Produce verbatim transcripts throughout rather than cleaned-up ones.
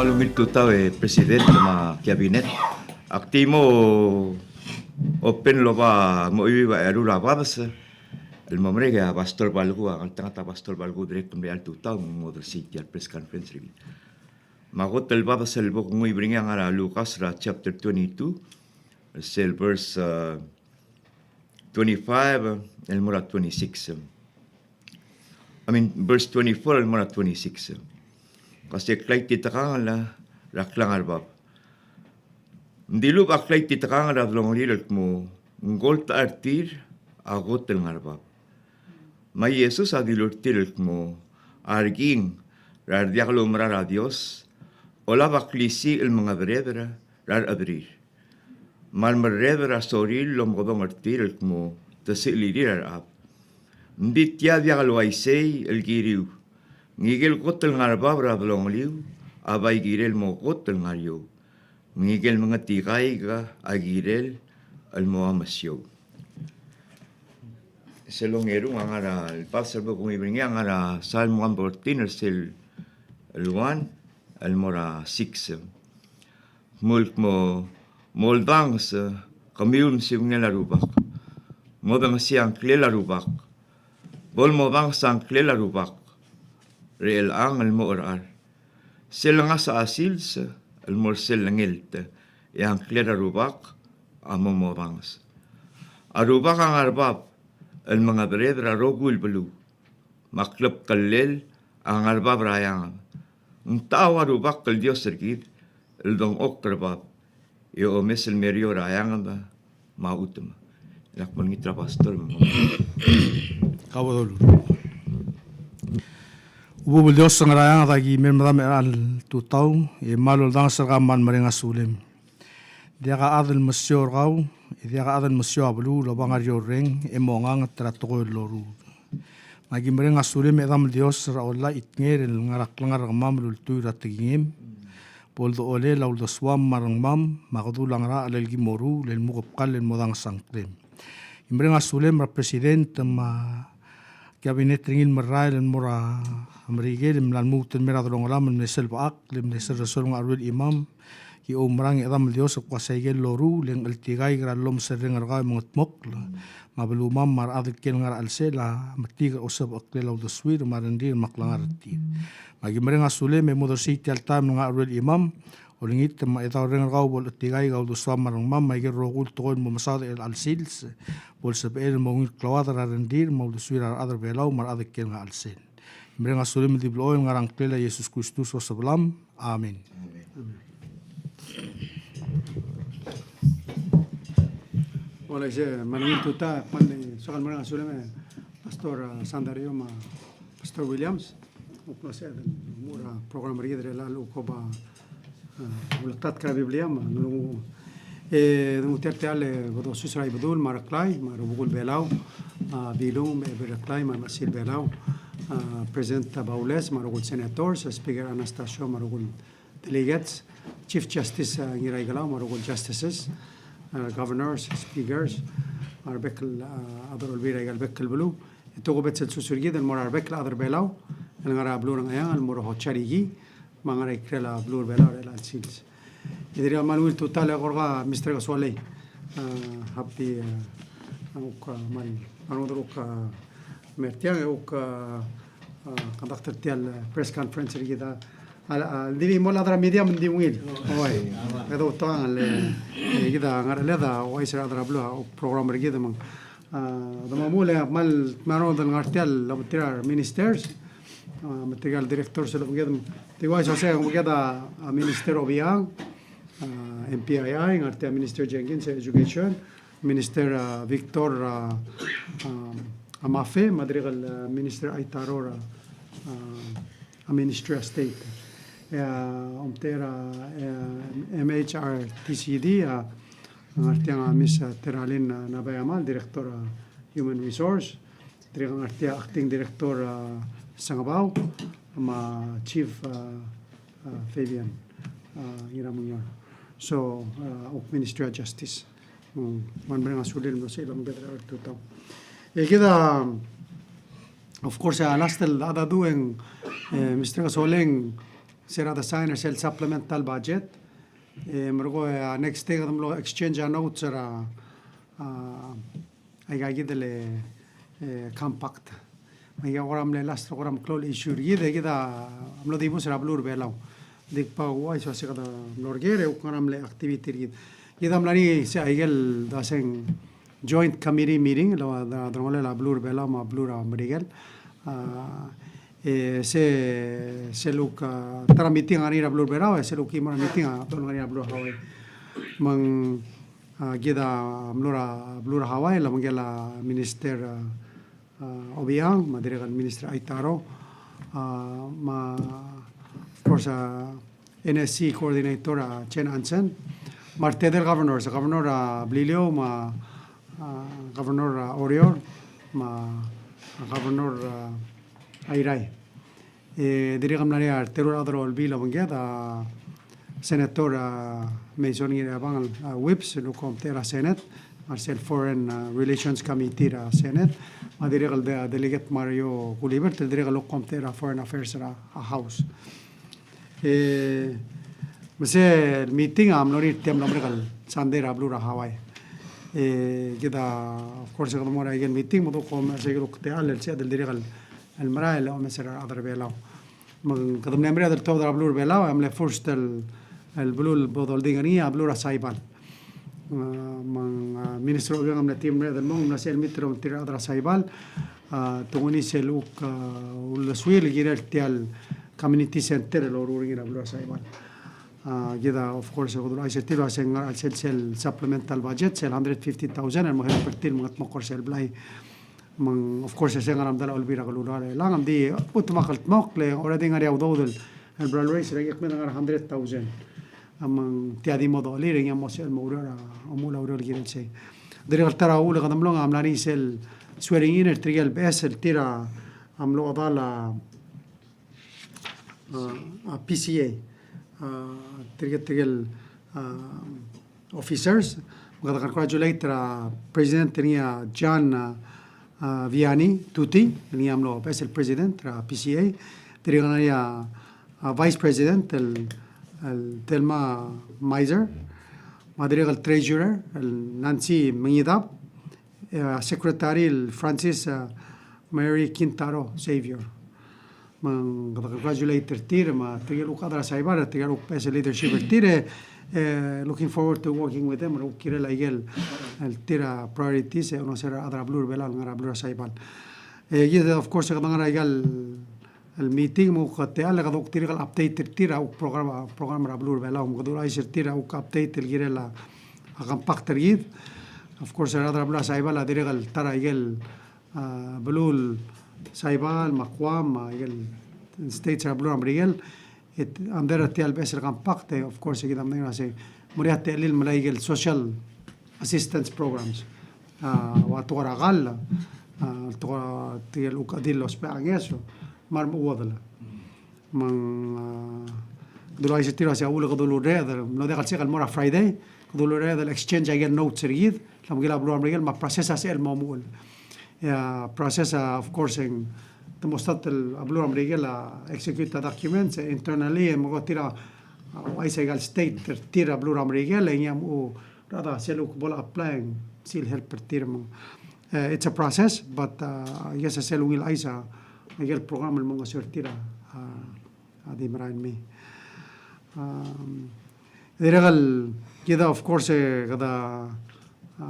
Ungil tutau e President me a Cabinet. Ak di mo open el oba mo chuiuii a eru el babes el mo merek e a Pastor Balku, a ngeltengat a Pastor Balku dirrek el mle er a tutau me ng mo odersii tia el press conference er kid. Me a kot el babes el bo kunguiu er ngii a ngar er a Lukas er a chapter twenty-two, sel verse, uh, twenty-five el mo er a twenty-six. I mean, verse twenty-four el mo er a twenty-six. Ka se klaititekangel er a klengar er a bab. Ng dilubech a klaititekangel er a delongelir el kmo ng oltak er tir a kot el ngar er a bab. Me a Jesus a dilu er tir el kmo, a reking er a rediak loumerang er a Dios a olab a klisiich el mengedereder er a rechederir, me a remerreder a sorir el omekedong er tir el kmo te sechelirir a rechad. Ng di tia diak el uaisei el kiriu. Ngike el kot el ngar er a bab er a delongeliu a bai kirel el mo kot el ngar er eou. Ngike el mengetikaik a kirel el mo omesiou. Sel ongerung a ngar er a, el verse el bo kunguiu er ngii a ngar er a Psalm one fourteen er sel one el mo er a six. Mo el kmo, moldanges, kemiu el mesiungel a Rubak. Modengesii a ngklel a Rubak. Bo lemodanges a ngklel a Rubak er chelechang el mo cherechar. Sel ngasech a sils el mo er sel lengelt, e a ngklel a Rubak a mo modanges. A Rubak a ngar er a bab el mengedereder er a rokui el beluu, me a klebkellel a ngar er a bab er a eanged. Ng techa a Rubak el Dios er kid el dengchokl er a bab e omes el mo er eou er a eanged me a chutem. Ak mo olengit er a Pastor me ng. Ka bo dolul. Ubub el Dios er a eanged, aki mei er medam er chelecha el tutau, e kmal oldanges er kau me ng mereng a sulem. Diak a chad el mesiou er kau, e diak a chad el mesiou a beluu el oba ngar er eou el reng e monganget er a tekoi el loruul. Me aki mereng a sulem e Chedam el Dios er a ollach el nger el ngar er a klengar er kemam el ultuil er a tekingem, bo ledecholel a uldesuam me a rengmam, me a kedul a ngerachel el ki moruul el mo kebkall el modanges a ngklem. Aki mereng a sulem er a President me a Cabinet er ngii el merael el mo er a Merikel, el mla lmuut el mei er a delongelam el mle sel bechakl, el mle sel resol ngar er a ureor el chimam, ki oumerang e Chedam el Dios el kmo ua se ikel loruul e ng cheltikaik er a llomes el reng er kau e mengedmokl, me a belumam me a rechad el kiei el ngar er a chelsel a metik er a osebechakl er a uldesuir me a rengrir me a klengar er tir. Me aki mereng a sulem e mo odersii tia el taem el ngar er a ureor el chimam, olengit me a Chedaol Reng er kau bo lechetikaik a uldesuam me a rengmam, me aike el rokui el tekoi el mo mesaod er chelecha el sils, bo lsebechel el mo ungil kleuad er a rengrir me a uldesuir a rechad er a Belau me a rechad el kiei el ngar er a chelsel. Mereng a sulem el di blechoel el ngar er a ngklel a Jesus Kristus a Osebelam. Amen. Amen. Ua isei, me ng ungil tutau, kmal soak el mereng a sulem e Pastor, a, Sandario me a Pastor Williams. Kuk mla sebeched el mo er a program er kid er chelecha el kuk oba, a, uletatk er a Biblia me a nglunguuch. E, de nguu tia el techall e bo dosus er a Ibedul me a Reklai me a rubekul Belau, a, Bilung me a Ebil Reklai me a Mechesil Belau, a, President Baules me a rokui el senators, a, Speaker Anastacio me a rokui el delegates, Chief Justice, a, Ngiraikelau me a rokui el justices, a, governors, speakers, a rebek el, a, chad er a Olbiil er aika el bek el beluu. E tokubets el sus er kid el mo er a rebek el chad er a Belau el ngar er a beluu er a Ngcheangel el mo er a Hotsarihie, me a ngar er a ikrel a beluu er a Belau er chelecha el sils. E dirrek el kmal ungil tutau el eko er kau Mister Kesolei. A, happy, a, a, kuk, a, kmal, kmal ungil kuk, a, mer tiang, e kuk, a, a, conduct er tia el press conference er kid a, a, a, di mo el chad er a media me ng di ungil. Oi. Kede outekangel, e, kid a ngar er a cheled a ouchais er a rechad er a beluu a program er kid me ng A, de mo muchel e kmal, kmal meringel el ngar tia el obengterir a ministers, a, me tirka el directors el obengked, tirka el uaisei, obengked a, a Minister Obichang, a, M P I I, ngar tia Minister Jenkins, Education, Minister, a, Victor, a, a, Amafe, me a dirrek el, a, Minister Aitaro, a, a, a Ministry of State. E, a, obengterir a, e, M H R T C D, a, ngar tiang a Miss, a, Teralyn, a, Nabayama, Director, a, Human Resource. Dirrek ngar tia Acting Director, a, Sengebau, me a Chief, a, a, Fabian, a, Ngiramungior. So, a, uk Ministry of Justice. Mm, me ng mereng a sulel el mlo sebechir el obengked er a tutau. E kid a, of course, a last el, a, dadu e ng, e, Mister Kesolei, se er a de sign er sel supplemental budget. E merekong, e, a next day kede mlo exchange a notes er a, a, aika kid el, e, compact. Me aika kora mle last, kora mklou el issue er kid, e kid a mlo dibus er a beluu er a Belau. Di kbo el uaisei, se kede mlo er ker e kuk ngar er a mle activity er kid. Kid a mla er ngii se aikel de se ng joint committee meeting el, a, de, delongelel a beluu er a Belau me a beluu er a Merikel. A, e, se, se luk, a, ta er a meeting a ngar er ngii er a beluu er a Belau, e se luk chimo er a meeting a, a ngar er ngii er a beluu er a Hawaii. Me ng, a, kid a mlo er a beluu er a Hawaii el obengkel a Minister, a, a, Obichang, me a dirrek el Minister Aitaro, a, me a, of course, a, N S C coordinator, a, Chen Ansen, me a retede el governor, se governor, a, Beliliou, me a, a, governor, a, Oreor, me a, a, governor, a, Airai. E dirrek el mla er ngii a reteru el chad er a Olbiil el obengked, a, Senator, a, Mason Ngirchebangel, a, Whipps, el luk omtechei er a Senate, me a sel Foreign, a, Relations Committee er a Senate, me a dirrek el de-, Delegate Mario Gulibert, el dirrek el luk omtechei er a Foreign Affairs er a, a, House. E, me sel meeting a mlo er ngii er tia el mlo merek el Sunday er a beluu er a Hawaii. E, kid a, of course, kede mo er a ikel meeting, me kede kuk omes er a ikel uk techall el sebeched el dirrek el el merael el omes er a rechad er a Belau. Me kede mle merreder el tuobed er a beluu er a Belau, e mle first el, el beluu el bo dolding er ngii a beluu er a Saipan. A, me ng, a, Minister Obichang a mle team er a mong, mla sel meet er tir a rechad er a Saipan, a, te nguu sel uk, a, uldesuir el kirel tia el community center el loruul er ngii er a beluu er a Saipan. A, kid a, of course, kede dulu chais er tir a se ng ngar er a chelsel sel supplemental budget, sel hundred fifty thousand, el mo help er tir el mengetmokl er sel blai. Me ng, of course, e se ng ngar er a medal a Olbiil er a Kelulau er chelechang, ng di, a, bo dmak el dmokl, le already ngar er ngii a udoud el, el bla lraise er a ikel kmeed a ngar er a hundred thousand. A, me ng tia di mo dolir, e ng mo sebechel el mo oureor, a, omuchel a ureor el kirel sei. Dirrek el ta er a uchul e kede mlong, a mla er ngii sel swearing in er tirke el beches el tir a mlo chedal a a, a, P C A, a, tirke, tirke el, a, officers. Me kede congratulate er a president er ngii a John, a, a, Vianney Tuti, el ngii a mlo beches el president er a P C A. Dirrek el ngar er ngii a, a, vice president el, el Thelma Meiser. Me a dirrek el treasurer el Nancy Mengidab. E, a, secretary el Francis, a, Mary Kintaro Xavier. Me ng kede congratulate er tir, me tirke el uk chad er a Saipan, tirke el uk beches el leadership er tir, e, e, looking forward to working with them, el uk kirel a ikel, el tir a priorities, e, olengeseu er a rechad er a beluu er a Belau el ngar er a beluu er a Saipan. E, kid, of course, kede ngar er a ikel, el meeting, me kuk techall, e kede kuk dirrek el update er tir a uk program, program er a beluu er a Belau, me kede dulu chais er tir a uk update el kirel a, a compact er kid. Of course, a rechad er a beluu er a Saipan a dirrek el ta er a ikel, a, beluu el Saipan, me a Guam, me a ikel states er a beluu er a Merikel, e under er tia el beches el compact, e, of course, e kid a medengei el uasei, mo er ngii a techellir el melai a ikel social assistance programs. A, ua tekoi er a kall, a, tekoi er tirke el uk chedil el ousbech a ngeso, me a remechuodel. Me ng, a, kede dulu chais er tir a se a uchul e kede dulu orreched, mlo diak el sek el mo er a Friday, kede dulu orreched el exchange a ikel notes er kid, el obengkel a beluu er a Merikel, me a process a sebechel el mo omuchel. E a process a, of course, e ng te mo start el, a beluu er a Merikel a execute a documents, e internally, e mo ko tir a, a, ouchais a ikal state er tir a beluu er a Merikel, e ngii a mo, rechad a sel uk bo le apply, e ng sel help er tir me ng. E, it's a process, but, a, I guess a sel ungil chais a, a ikel program el mo olengeseu er tir a, a, a di merael mei. Um, dirrek el kid a, of course, e, kede, a,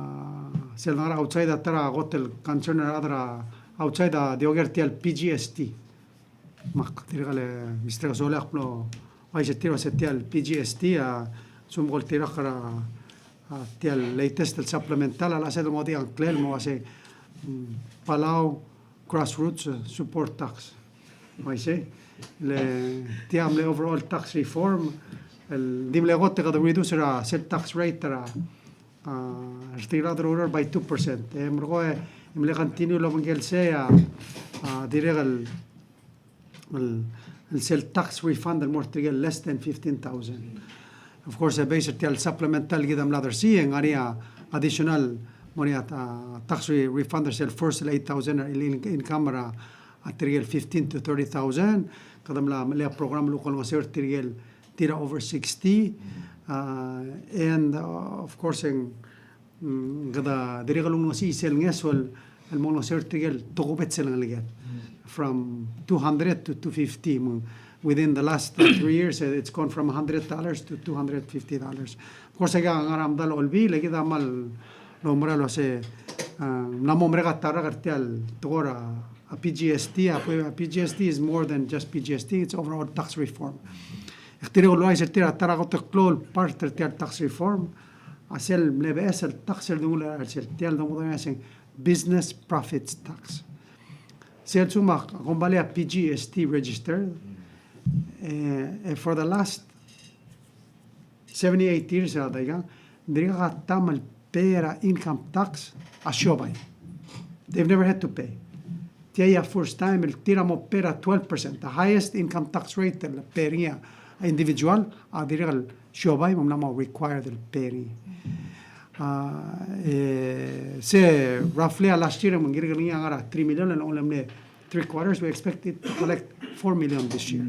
sel dengar er a outside a ta er a kot el concern er a rechad er a outside a di oker tia el P G S T. Me ak dirrek el, e, Mister Kesolei a mlo ouchais er tir el uase tia el P G S T, a, sel mo ko el tirakl er a, a, tia el latest el supplemental, a, a sel mo di a ngklel el mo uase, mm, Palau Grassroots, e, Support Tax. Me uaisei, le tia a mle overall tax reform, el di mle kot e kede reduce er a sel tax rate er a, a, er tirke el chad el oureor by two percent. E merekong e mle continue el obengkel sei a, a, dirrek el el, el sel tax refund el mo er tirke el less than fifteen thousand. Of course, e based er tia el supplemental kid a mla dersii, e ng ngar er ngii a additional mo er ngii a, a, tax re-, refund er sel first el eight thousand el in-, income er a, a tirke el fifteen to thirty thousand, kede mla melai a program el kuk olengeseu er tirke el tir a over sixty, uh, and, uh, of course, e ng, mm, kede dirrek el olengesii sel ngeso el, el mo olengeseu er tirke el tokubets el ngeleked. From two hundred to two fifty, me ng within the last, uh, three years, uh, it's gone from a hundred dollars to two hundred fifty dollars. Of course, aika ngar er a medal a olbiil, e kid a kmal oumera el uase, uh, ng mla mo merek a ta er a ker er tia el tekoi er a, a P G S T, a, a P G S T is more than just P G S T, it's overall tax reform. E dirrek el uaisei er tir a ta er a kot el klou el part er tia el tax reform, a sel mle beches el tax el denguu er sel tia el denguu er a sel business profits tax. Sel lsekum a kombalii a P G S T registered, e, e for the last seventy, eighty years er a daikang, ng dirkak a taem el pay er a income tax a siobai. They've never had to pay. Tia a first time el tir a mo pay er a twelve percent, the highest income tax rate el pay er ngii a individual, a dirrek el siobai me ng mla mo required el pay er ngii. A, e, se roughly a last year me ng kirek er ngii a ngar er a three million, and only mle three quarters, we expect it to collect four million this year.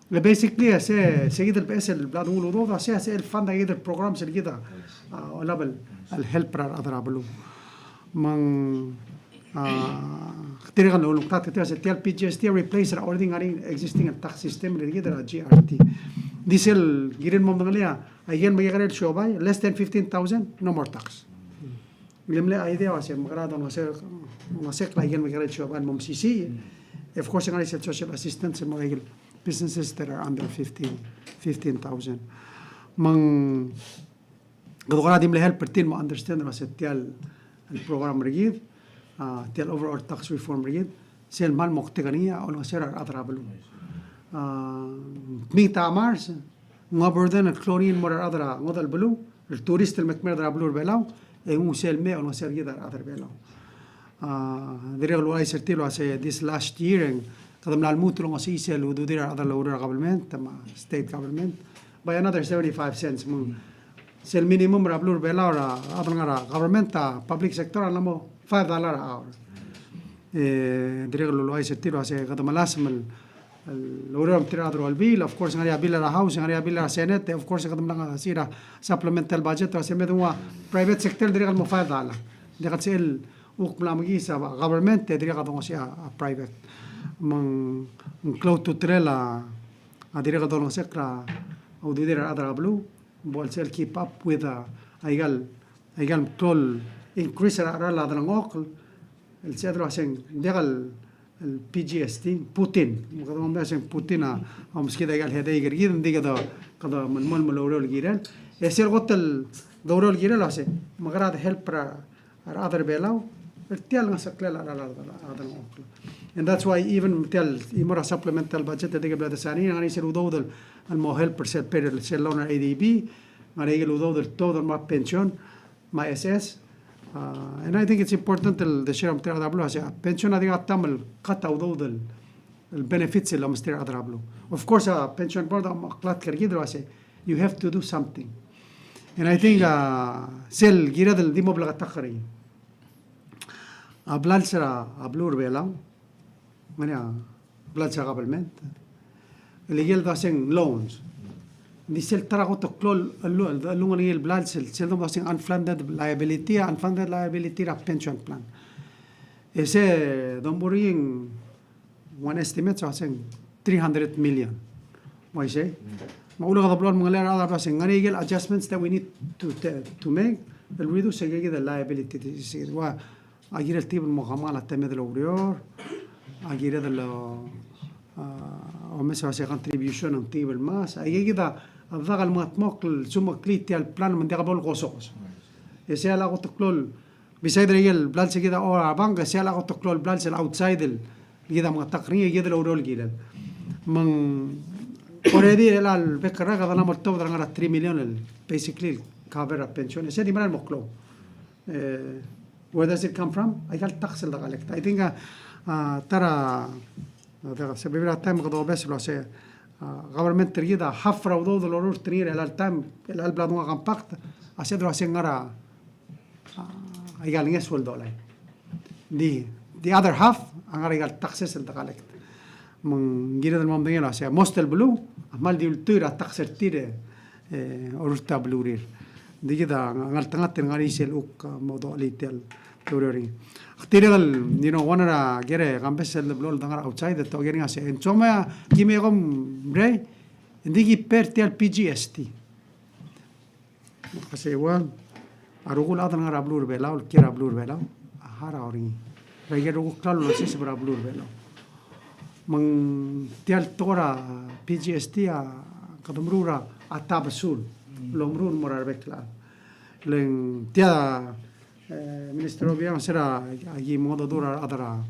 E basically, e se, se kid el beches el bla denguu el udoud, a se, se el fund a kid el programs el kid a, a, olab el, el help er a rechad er a beluu. Me ng, a, tirke el ulengit a tia, se tia el P G S T a replace er a already existing el tax system er kid er a G R T. Di sel kirel mo medengelii a, aike el mekekerei el siobai, less than fifteen thousand, no more tax. Ng mle idea el uase, mekera dongeseu, dongeseu a ikel mekekerei el siobai el mo mesisiich. Of course, ngar er ngii sel social assistance el mo er a ikel businesses that are under fifteen, fifteen thousand. Me ng, kede kora di mle help er tir el mo understand el uase tia el program er kid, a, tia el overall tax reform er kid, sel kmal moktek er ngii a olengeseu er a rechad er a beluu. A, mekngit a mars, ng burden el klou er ngii el mo er a rechad er a ngodech el beluu, el tourist el me kmeed er a beluu er a Belau, e nguu sel mei el olengeseu er kid a rechad er a Belau. A, dirrek el uaisei er tir el uase this last year, e ng kede mla lmuut el olengesii sel ududir a rechad el oureor er a government, me a state government, by another seventy-five cents. Me ng sel minimum er a beluu er a Belau er a rechad el ngar er a government, a public sector, a mla mo five dollar a hour. E, dirrek el uaisei er tir el uase kede melasem el el oureor me tir a rechad er a Olbiil, of course, ngar er ngii a bill er a House, ngar er ngii a bill er a Senate, e, of course, kede mla ngar er a supplemental budget, er a se me denguu a private sector, dirrek el mo five dollar. Diak el sel kuk mla mekiis a government, e dirrek el dongesii a, a private. Me ng klou a ultutelel a, a dirrek el dongesii er a ududir a rechad er a beluu, bo el sel keep up with a, a ikal, a ikal klou el increase er a, er a delengchokl, el sebeched el uase ng diak el el P G S T, Putin. Me kede mo medengei el uase ng Putin a, a omeskid a ikal headache er kid, ng di kede, kede melemolem el oureor el kirel. E sel kot el oureor el kirel a uase, mekera de help er a, er a rechad er a Belau er tia el ngeseklel a, a, a, a, a, a. And that's why even tia el, imo er a supplemental budget, e di ke bla design, ng ngar er ngii sel udoud el, el mo help er sel pay er sel loan er a A D B, ng ngar er ngii el udoud el tuobed el mo er a pension, me a S S. Uh, and I think it's important el de share er tir a rechad er a beluu el uase a pension a di kuk taem el cut a udoud el, el benefits el omesterir a rechad er a beluu. Of course, a pension board a meklatk er kid el uase you have to do something. And I think, uh, sel kired el di mo bleketakl er ngii, a blals er a beluu er a Belau, ngar er ngii a blals er a government el ikel dua se ng loans. Ng di sel ta er a kot el klou el, el, el, el ngar er ngii el blals el, sel dua se ng unfunded liability, unfunded liability er a pension plan. E se domuchel er ngii ng one estimate, se ng three hundred million. Uaisei. Me a uchul e kede blo el mengelel a rechad el dua se ng ngar er ngii ikel adjustments that we need to, to, to make, el reduce aike kid el liability. Ua, a kired el tibel mo kemanget a temed el oureor, a kired el, a, omes a se contribution ng tibel mas, aike kid a, a dak el mengetmokl el sumeklii tia el plan me ng diak bo el kosokos. E se a lak kot el klou el, beside er aike el blals el kid a oba er a bank, e se a lak kot el klou el blals el outside el kid a mengetakl er ngii, e kid el oureor el kirel. Me ng already er chelecha el bek el rak a kede mla mo oltobed er a ngar er a three million el basically el cover er a pension. E se di mera el mo klou. Eh, where does it come from? Aika el tax el de collect. I think, uh, uh, ta er a, uh, se bebil er a taem e kede obes el uase, uh, government er kid a half er a udoud el orurt er ngii er chelecha el taem, chelecha el bla denguu a compact, a se el uase ng ngar er a, uh, aika el ngeso el dolai. Di, the other half, a ngar er a ikal taxes el de collect. Me ng kired el mo medengei el uasei, most el beluu a kmal di ultuil er a tax er tir e, e, orurt a belurir. Ng di kid a ngeltengat el ngar er ngii sel kuk, a, mo docholt er tia el ureor er ngii. Ak dirrek el, you know, one er a ker e kambes el blo el de ngar er a outside, e te oker er ngii a sei, e ng soam e aki mei e kom mrei, e ng di ki pay er tia el P G S T. Me ak uasei, well, a rokui el chad el ngar er a beluu er a Belau, el kiei er a beluu er a Belau, a harau er ngii. Er a ikel rokui el klalo el osiseb er a beluu er a Belau. Me ng tia el tekoi er a P G S T a kede meruul er a tabesul el omeruul el mo er a rebek el chad. Le ng tia, e, Minister Obichang, se er a aki mengedecheduch er a rechad er a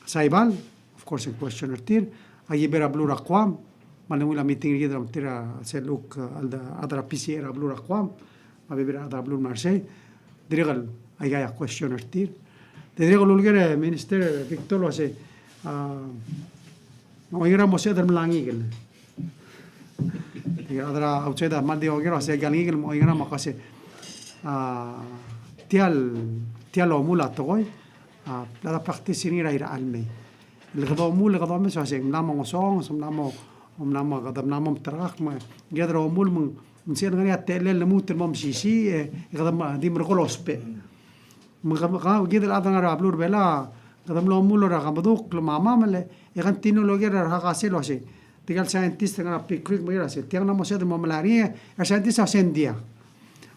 Saibal, of course, e ng question er tir, aki bla er a beluu er a Guam, me ng ungil a meeting er kid er tir a sel kuk, a, chad er a P C A er a beluu er a Guam, me a bebil er a chad er a beluu el mla er sei, dirrek el aika a question er tir. Te dirrek el uleker e Minister Victor el uasei, a, ng oingerang mo sebeched el melai a ngikel. Tirka el chad er a outside a kmal di oker el uasei aika el ngikel, ng oingerang me ak uasei, a, tia el, tia el omuul a tekoi, a, bla de practice er ngii er a irechar el mei. Le kede omuul, le kede omes el uasei ng mla mo ngesonges, ng mla mo, ng mla mo, kede mla mo meterekakl, me ng kired el omuul me ng sebechel ngar er ngii a techellel el lmuut el mo mesisiich, e, e kede di merekong el ousbech. Me ke, ke, kid el chad el ngar er a beluu er a Belau, kede mlo omuul er a Kamedukl me a Mamel, e continue el oker er a Hakase el uasei, tirka el scientist el ngar er a Big Creek me a ker el uasei, tiang a mo sebeched el mo melai er ngii, e a scientist a uasei ng diak.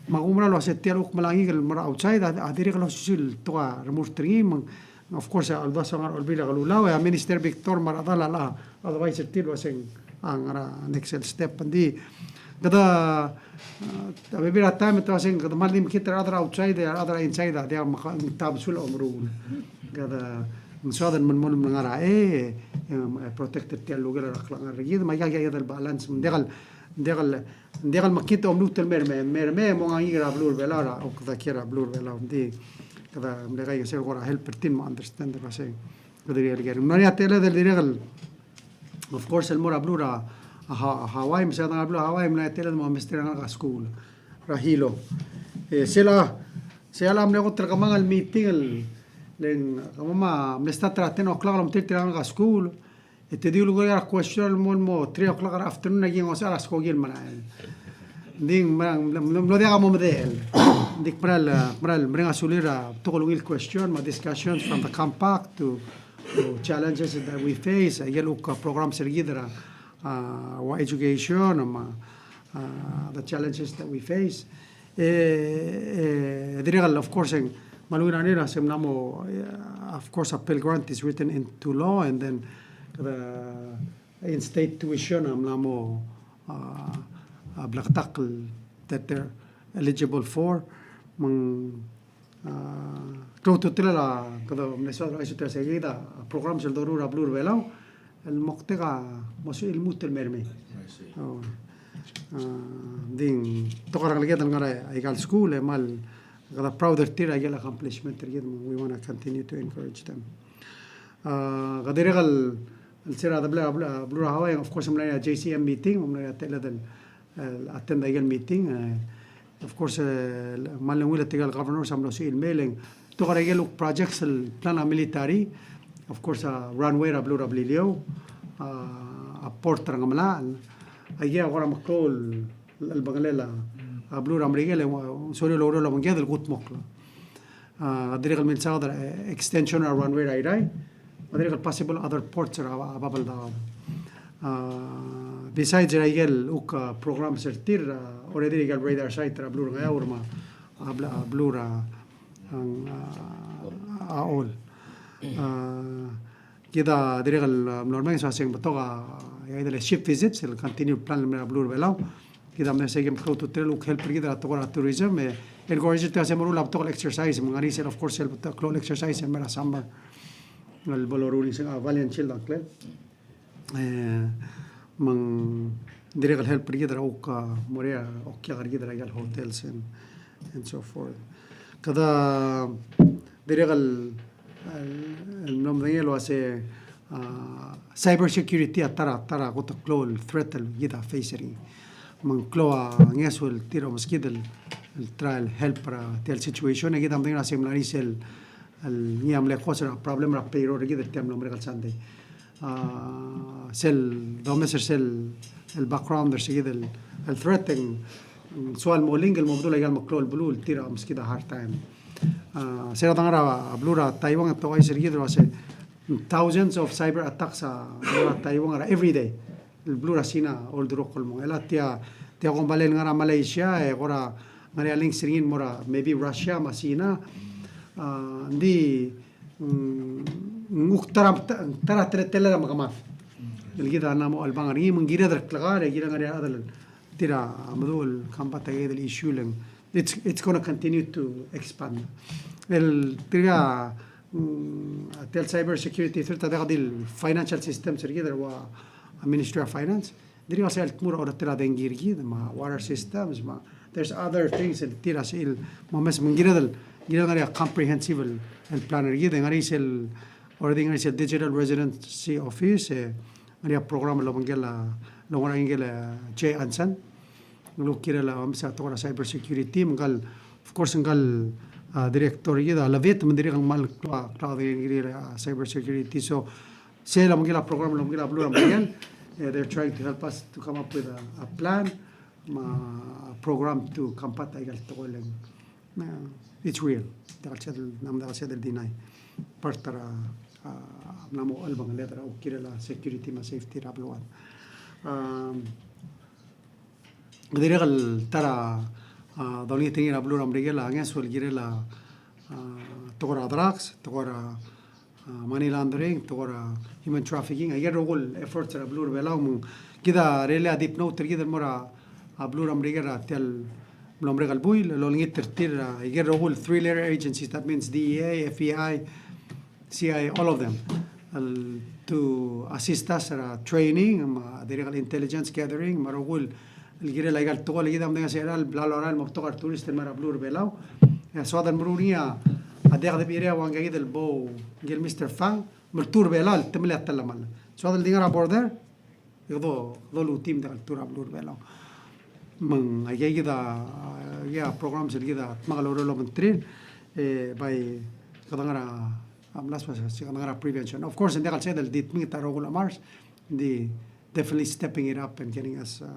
Me a kumerang el uasei tia el kuk melai a ngikel el mo er a outside a, a dirrek el osisiu el tekoi a remurt er ngii, me ng, of course, a uldasu a ngar er a Olbiil er a Kelulau, e a Minister Victor me a rechedal a locha advice er tir el uasei ng, a, ngar er a next el step. Ng di kede, a, a bebil er a taem e te uasei ng kede kmal di mekngit er a rechad er a outside, e a rechad er a inside a diak, me ng tabesul a omeruul. Kede ng soad el melemolem el ngar er a, e, e, e protect er tia el lukel er a klengar er kid, me aika, aika el balance, me ng diak el, ng diak el, ng diak el mekngit e omluut el mei er mei, mei er mei, e monga ngikel er a beluu er a Belau er a, o kede kiei er a beluu er a Belau, ng di kede mle kaingeseu el kora help er tir me a understand el uasei kede di el ker. Ng mla er ngii a techelled el dirrek el, of course, el mo er a beluu er a, a Ha-, Hawaii, me se er a beluu er a Hawaii, ng mla er ngii a techelled el mo mesterir a ngalek er a skuul er a Hilo. E, sel a, sel a mle kot el kemanget el meeting el, le ng, kemam a mle start er a ten o'clock el omtechei er tir a ngalek er a skuul. E te di ulekoi er a question el mo, el mo three o'clock er a afternoon e aki ngosuir a skoki el merael. Ng di ng mera, mlo, mlo, mlo diak a mo medechel. Ng di kmeral, kmeral mereng a sulir a betok el ungil question me a discussions from the compact to, to challenges that we face. Aike el kuk programs er kid er a, a, ua education me a, a, the challenges that we face. E, e, dirrek el, of course, e ng kmal ungil a ngar er ngii a se ng mla mo, e, of course, a Pell Grant is written into law, and then the in-state tuition a mla mo, a, a bleketakl that they're eligible for. Me ng, a, klou a ultutelel a kede mle soad el uaisei, se kid a programs el doruul er a beluu er a Belau el moktek a mo sebechir el lmuut el mei er mei. I see. O. A, ng di ng tekoi er a ngeleked el ngar er aika el skuul e kmal kede proud er tir er aike el accomplishment er kid, me we wanna continue to encourage them. A, kede dirrek el, el se er a debla, a, beluu er a Hawaii, of course, ng mla er ngii a J C M meeting, ng mla er ngii a techelled el, el attend aike el meeting. E, of course, e, kmal ungil a tirka el governors a mlo sebechir el mei, le ng tekoi er aike el kuk projects el plan a military, of course, a runway er a beluu er a Beliliou, a, a port er a Ngemelachel, aike a kora meklou el, el bengelel a, a beluu er a Merikel, e ng sorir el oureor el obengked el kudmokl. A, dirrek el milsaod er a, e, extension er a runway er a Airai, me a dirrek el possible other ports er a, a Babeldaob. A, besides er aike el kuk, a, programs er tir, a, already er aike el radar site er a beluu er a Ngeaur me a, a, bla-, a beluu er a, a, a Ollei. A, kid a dirrek el, a, mlo remenges el uasei ng betok a, a, aike el ship visits, el continue plan el mei er a beluu er a Belau. Kid a mle sei a klou a ultutelel el kuk help er kid er a tekoi er a tourism, e, el encourage er tir a se meruul a betok el exercise, me ng ngar er ngii sel, of course, el betok el klou el exercise el mei er a summer el bo loruul er ngii, a, Valley and Shield a ngklel. E, me ng dirrek el help er kid er a kuk, a, mo er a okiak er kid er aike el hotels and, and so forth. Kede dirrek el, el, el mlo medengei el uase, a, cyber security a ta er a, ta er a kot el klou el threat el kid a face er ngii. Me ng klou a ngeso el tir a omeskid el, el try el help er a tia el situation, e kid a medengei el uase ng mla er ngii sel, el ngii a mle cause er a problem er a payroll er kid er tia el mlo merek el Sunday. A, sel domes er sel, el background er se kid el, el threat e ng soal mo link el mo bedul a ikal meklou el beluu el tir a meskid a hard time. A, se er a dengar er a beluu er a Taiwan e te ouchais er kid el uase thousands of cyber attacks a mo er a Taiwan er a every day. El beluu er a Sina a oldurokl el mong. E le tia, tia kombalel ngar er a Malaysia, e kora ngar er ngii a links er ngii el mo er a maybe Russia me a Sina. A, ng di, mm, ng uk ta er a, ta er a teletelel a mekemad el kid a mla mo chelebangel er ngii, me ng kired el klekar, e kired el ngar er ngii a chad el tir a meduch el combat a ikakid el issue el ng it's, it's gonna continue to expand. El tirka, mm, tia el cyber security threat a diak di el financial systems er kid el ua a Ministry of Finance. Dirrek el sel tmuu er a orretel a dengki er kid, me a water systems, me a, there's other things el tir a sel, me a mes, me ng kired el, kired el ngar er ngii a comprehensive el, el plan er kid, e ngar er ngii sel, already ngar er ngii sel Digital Residency Office, e ngar er ngii a program el obengkel a, el ngar er ngii a Jay Anson. Ng kirel a, me se a tekoi er a cyber security, me ngkal, of course, ngkal, a, director er kid a Levit, me ng dirrek el kmal klou a, klou a, a cyber security. So, sel obengkel a program, obengkel a beluu er a Merikel, eh, they're trying to help us to come up with a, a plan, me a program to combat a ikal tekoi el ng, uh, it's real. Diak el sebeched, ng diak el sebeched el deny. Part er a, a, ng mo chelebangel er a, kirel a security me a safety er a beluad. Um, Dirrek el ta er a, a, dolengit er ngii er a beluu er a Merikel a ngeso el kirel a, a, tekoi er a drugs, tekoi er a, a, money laundering, tekoi er a human trafficking, a ikel rokui el efforts er a beluu er a Belau me ng kid a really a deep note er kid el mo er a, a, beluu er a Merikel er tia el mlo merek el buil, el olengit er tir a ikel rokui el three letter agencies, that means D E A, F B I, C I A, all of them, el, to assist us er a training, me a dirrek el intelligence gathering, me a rokui el kirel a ikal tekoi el kid a medengei a se er a bla lorael el mo betok a retourist el mei er a beluu er a Belau. E a soad el meruul er ngii a diak de bechirii a ua ngika kid el bo, ngike el Mister Fang, me a retour er a Belau el temel a telemall. Soad el di ngar er a border, e kede, kede luut e mdak el tour er a beluu er a Belau. Me ng, aika kid a, aika kid a programs el kid a dmak el oureor el obengterir, e bai kede ngar er a, a mlas, se kede ngar er a prevention. Of course, ng diak el sebeched el di tmengit a rokui el chemars, ng di definitely stepping it up and getting us, uh,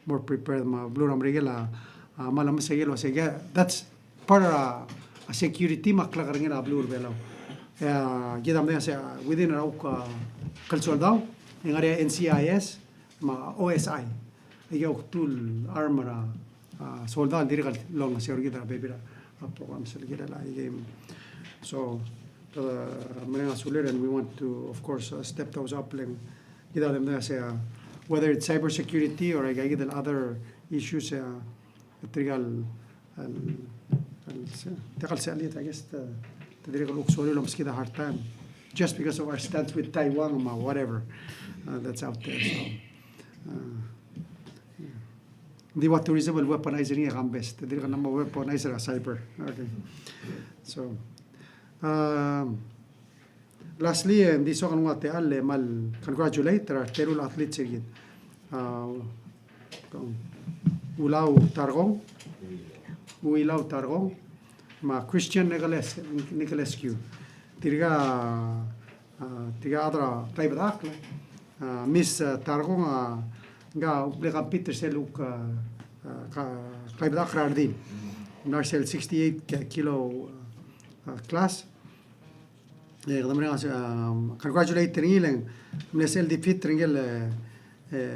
more prepared. Me a beluu er a Merikel a, a, me a lemes a ikel uase, that's part er a, a, security me a klakerengel a beluu er a Belau. E, kid a medengei a se, a, within er a uk, a, klsoldau, e ng ngar er ngii a N C I S, me a O S I. Aika a uk two el arm er a, a, soldau el dirrek el olengeseu er kid er a bebil er a, a, programs el kirel a game. So, a, mereng a sulir, and we want to, of course, uh, step those up, le ng kid a medengei a se, a, whether it's cyber security or aika kid el other issues, a, tirka el el, el, se, diak el se, I guess, te, te dirrek el kuk sorir el omeskid a hard time just because of our stance with Taiwan me a whatever, uh, that's out there. So, uh, yeah. Ng di ua tourism el weaponize er ngii a kambes, te dirrek el mla mo weaponize er a cyber. Okay. So, um, lastly, e ng di soak el nguu a techall el kmal congratulate er a teru el athletes er kid. A, Ulau Tarkong, Uilau Tarkong, me a Christian Nicolas, Nicolescu. Tirka, a, tirka a chad er a klaibedechakl, a, Miss, a, Tarkong, a, ngka a mle compete er sel uk, a, a, ka-, klaibedechakl er a redil. Ng mla er sel sixty-eight ki-, kilo, a, class. E, kede mereng a, um, congratulate er ngii le ng mle sel defeat er ngii el, e,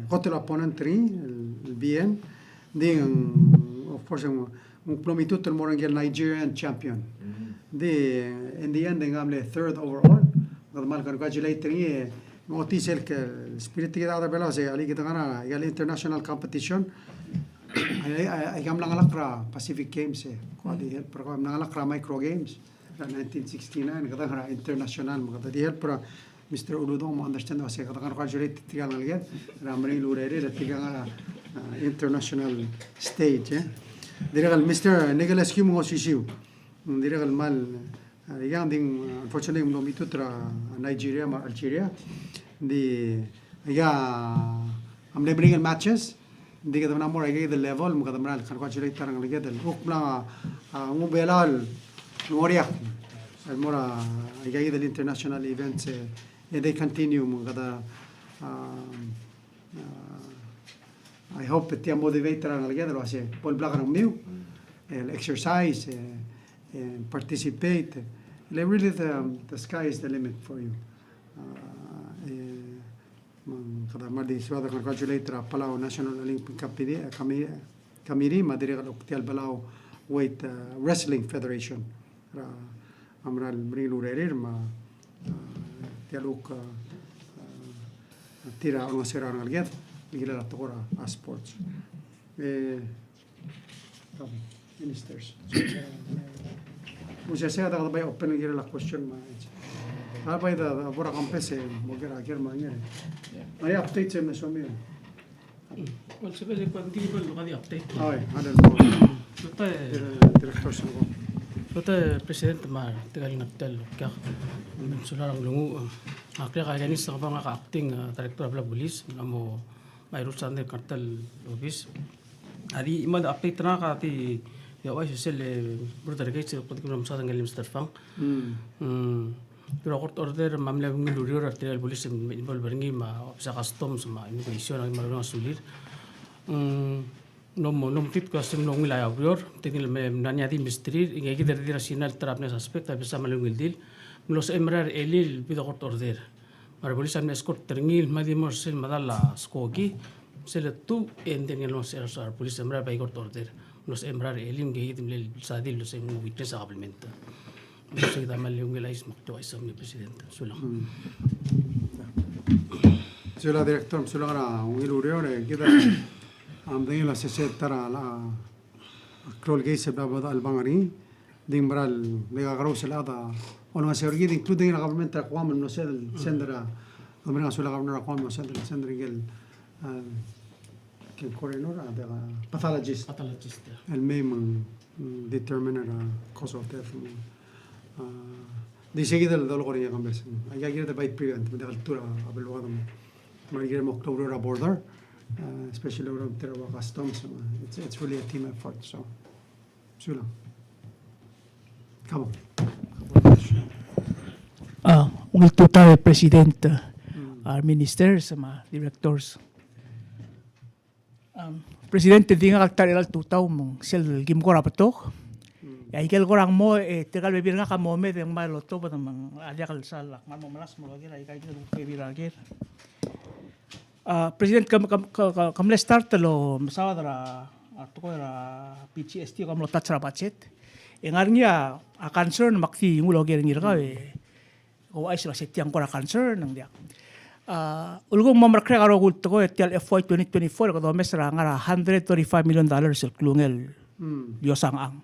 kot el opponent er ngii, el, el B N. Ng di, um, of course, ng, ng mlo mitut el mo er ngii el Nigerian champion. Ng di, in the end, e ng mle third overall. Kede kmal congratulate er ngii, e, ng ochotii sel ke spirit er kid a rechad er a Belau, se alii kid a ngar er a, el international competition. Ai, ai, ai, aika mla ngelakl er a Pacific Games, e. Ko a di help er kau, mla ngelakl er a Micro Games er a nineteen sixty-nine, kede ngar er a international, me kede di help er a Mister Uludong, me understand el uase kede congratulate tirka el ngeleked er a meringel urerir, e tirka ngar er a, a, international stage, e. Dirrek el Mister Nicolas Kim ng osisiu. Dirrek el kmal, a, ikang di, a, unfortunately, ng mlo mitut er a Nigeria me a Algeria. Ng di, aika a mle meringel matches, ng di kede mla mo er aika el level, me kede mla congratulate er a rengeleked el kuk mla, a, nguu a Belau el ngoriakl. el mo er a, aika kid el international events, e, e they continue, me kede, um, uh, I hope tia motivate er a rengeleked el uase bo el blak er a rengmiu, el exercise, e, e participate. Le really the, the sky is the limit for you. Uh, e, Me ng kede mla di soad el congratulate er a Palau National Olympic Committee, eh, Commi-, Committee, me a dirrek el tia el Palau Weight, eh, Wrestling Federation. Er a mera el meringel el urerir, me a, eh, tia el kuk, eh, eh, tir a olengeseu er a rengeleked el kirel a tekoi er a sports. Eh, Ministers. Uaisei a kede bai open el kirel a question me a, a bai de, de bo er a campus e mo ker a ker me a nger. Ngar er ngii a update se me somiu. Well, se bede kuk di bo el di update. Oi, a le mo. Sote, Dir-, director se mo. Sote President me a tirka el ngar tia el kuk, me ng sulang el nguu. Ak le ka Dennis, ak bo ngak a acting, eh, director er a police, me a mo Mairuts a ngii er tia el obis. A di, me a update er ngak a di, di ouchais er sel, eh, border gate, se kuk di mla mesaod er ngii el Mister Fang. Mm. Mm. Tir a court order me a mle ungil ureor er tirka el police el involve er ngii me a officer a customs me a immigration, a mle ungil a sulir. Mm. Ng mlo, ng mlo metik el kmo se ng mle ungil a ureor, tirke el me, mla ngii a di mesterir, e ngii kid a di er a Sina el ta er a mle suspect, a besa me a ungil dil, mlo sebechel el merael er a elii el bid a court order. Me a repolice a mle escort er ngii el mla di mo er sel medal a skoki, sel letuu, e ng di ngii el mo er a repolice el merael el bai court order. Mlo sebechel el merael er a elii, me ngii kid a mle sadi el se ng witness a kabelment. Me sei kid a mle ungil a chais me ak ouchais, Mister President. Sulang. Mm. Sulang, Director, sulang er a ungil ureor, e kid a medengei el uase se ta er a klou el case el bla bo el bang er ngii, ng di mera el kakerous el chad a olengeseu er kid, including er a government er a Guam el mlo send el, send er a, government er a Guam el mlo send el, send er ngii el, a, ken coroner, a, de, a, pathologist. Pathologist, yeah. El mei me ng, mm, determine er a cause of death, me ng, a, di sei kid el dolekoi er ngii a campus. Aika kid a bai prevent, me ng diak el tur a beluad me ng, me ng kirel mo klou er a border, a, especially er a customs, me ng, it's, it's really a team effort, so. Sulang. Come on. A, ungil tutau e President, a, Ministers, me a Directors. A, President, e di ngak el ta er a chelecha el tutau me ng sel kim kora betok. E aike el kora mo, e tirka el bebil er ngak a mo mei e ng mla lotobed me ng diak el sal, ak mo melasem el oker aika el bebil er a ker. A, President, ke, ke, ke, ke mle start el omesaod er a, a tekoi er a PGST, ke mlo touch er a budget. E ngar er ngii a, a concern me ak di nguu el oker er ngii er kau e, ke ouchais el uase tia ng kora concern, ng diak. A, ulekum mo merekerek a rokui el tekoi, tia el FY twenty twenty-four, kede omes er a ngar er a hundred thirty-five million dollars el klungel, mm, diosang ang.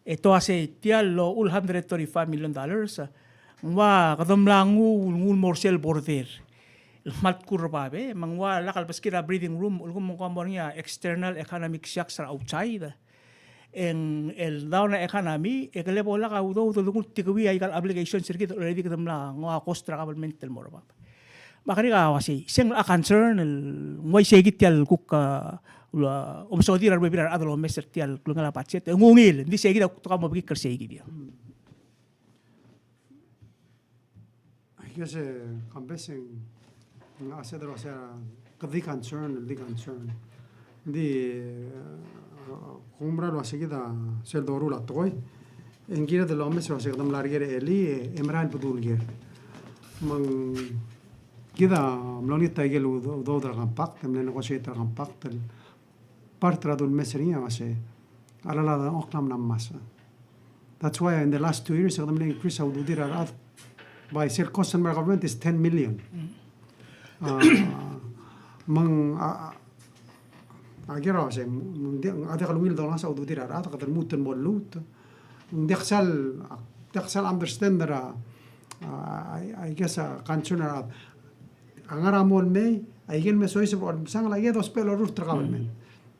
E te uase tia el uchul hundred thirty-five million dollars, ng ua kede mla nguu, nguu el mo er sel border el kmal kuk er bab, me ng ua lak el beskid er a breathing room, ulekum ng kora mo er ngii a external economic shocks er a outside. E ng el down a economy, e ke le bo lak a udoud el kuk tekoi aika el obligations er kid el already kede mla nguu a cost er a government el mo er bab. Me ak kuk uasei, se ng a concern el ng uaisei kid tia el kuk, a, ula, omesodir a rebebil er a rechad el omes er tia el klungel a budget. Ng ungil, ng di sei kid a kuk tekoi a mo bekikl er sei kid. I guess, e, campus e ng, a, se de uase, a, kede di concern, di concern. Ng di, e, kuk mera el uase kid a sel doruul a tekoi. E ng kired el omes el uase kede mla er ker er a elii, e, e mera el bedul ker. Me ng kid a mlo olengit aike el udo-, udoud er a compact, e mle negotiate er a compact, el part er a dul mes er ngii a uase, a rechad a dengchokl a mla ngmasech. That's why in the last two years, kede mle increase a ududir a rechad by sel cost el mei er a government is ten million. A, me ng, a, a, a ker a uase, ng di, a diak el ungil dolengasech a ududir a rechad, kede lmuut el mo lluut. Ng diak sal, diak sal understand er a, a, I, I guess a concern er a rechad. A ngar er a mo el mei, aike el me soiseb er a olmsangel, aike el dousbech el orrurt er a government.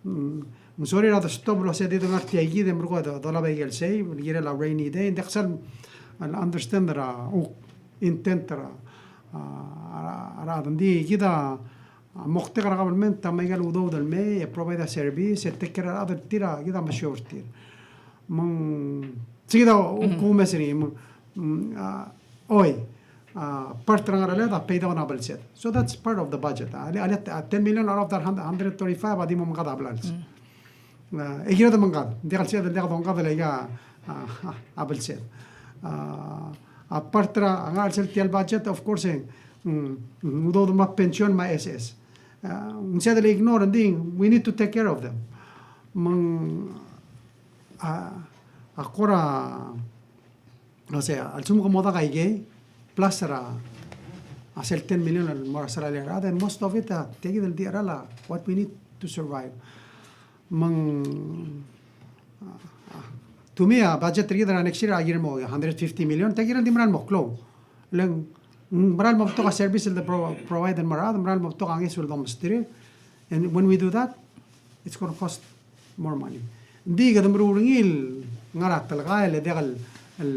Mm, ng sorir a de stop el uase di de ngar tia kid e merekong e do, dolab aike el sei, el kirel a rainy day, ng diak sal, el understand er a, u, intent er a, a, a, a rechad. Ng di kid a, a moktek er a government a me aike el udoud el mei, e provide a service, e take care er a rechad el tir a, kid a mesiou er tir. Me ng Sei kid a, mm, kumes er ngii, mm, mm, a, oi, a, part er a ngar er a chelecha a pay down a belsed. So that's part of the budget. A, a, a, ten million out of that hundred thirty-five a di mo mengkad a blals. Mm. A, e kired el mengkad, ng diak el sebeched el diak dongkad el aika, a, a, a belsed. A, a part er a ngar er a chelsel tia el budget, of course, e, mm, mm, udoud me a pension me a S S. A, ng sebeched el ignore, ng di, we need to take care of them. Me ng, a, a kora, o sea, a lsekum ke mo dak aikei, plus er a, a sel ten million el mo er a sera el, then most of it, a, tia kid el di cheral a what we need to survive. Me ng, a, a, to me, a budget er kid er a next year a kirel mo hundred fifty million, tia kid el di meral mo klou. Le ng, ng meral mo betok a service el de pro-, provide el mo er a rechad, meral mo betok a ngeso el domesterir. And when we do that, it's gonna cost more money. Ng di kede meruul er ngii el ngar er a telkai el diak el, el,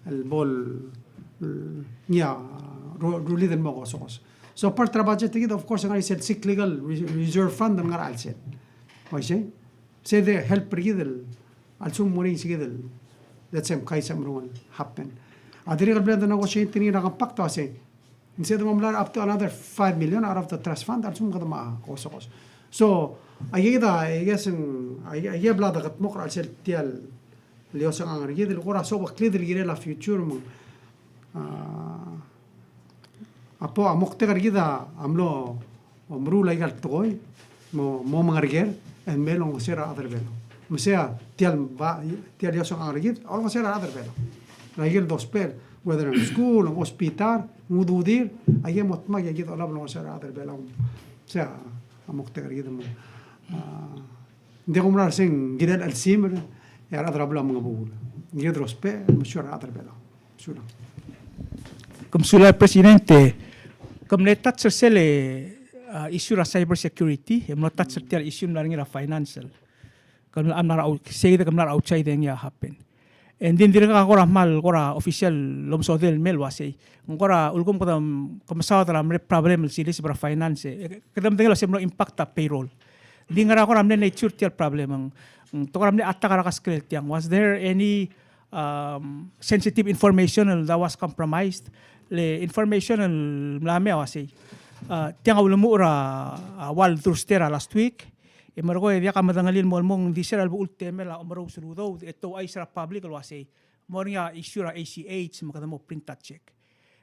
el bo el, el, ngii a ru-, rullid el mo kosokos. So part er a budget er kid, of course, ngar er ngii sel cyclical re-, reserve fund el ngar er a chelsel. Uaisei? Sei de help er kid el, a lsekum ng mo er ngii se kid el, let's say, mkai se meruul el happen. A dirrek el bla de negotiate er ngii er a compact a uaisei, ng sebeched el mo melai er a up to another five million out of the trust fund, a lsekum kede mo kosokos. So, aika kid a, I guess, ng, aika, aika bla de kedmokl er a chelsel tia el iosang er kid, el kora sobeklid el kirel a future me ng, a, a po, a moktek er kid a mlo, o meruul aika el tekoi, mo, mo mengerker, e mei el olengeseu er a rechad er a Belau. Me sei a tia el ba, tia el iosang er kid, olengeseu er a rechad er a Belau. Aike el dousbech, whether ng school, ng hospital, ng ududir, aike el mo dmak e kid a olab el olengeseu er a rechad er a Belau. Sei a moktek er kid me ng, a, ng diak kumerang er sei, ng kirel a chelsel me, e a rechad er a Belau a mengebuul. Ng kirel dousbech, me sure a rechad er a Belau. Sulang. Ke mesulang, President. Ke mle touch er sel, a, issue er a cyber security, e mlo touch er tia el issue el mla er ngii er a financial. Ke mla, mla er a out-, sei de ke mla er a outside e ngii a happen. And then dirrek a kora kmal, kora official el omesodel el mei el uaisei. Ng kora ulekum kede, ke mesaod er a mle problem el siliseb er a finance, e, kede medengei el uaisei mlo impact a payroll. Ng di ngera kora mle nature tia el problem, ng, ng te kora mle attack er a kaskel tiang. Was there any um, sensitive information el that was compromised, le information el mla mei a uaisei. A, tiang a ulemuchel er a, a, ua el Thursday er a last week, e merekong e diak a medengelii el mo, el mo ng di se er a lebo el temel a omerous el udoud, e te ouchais er a public el uaisei. Mo er ngii a issue er a A C H, me kede mo print a check.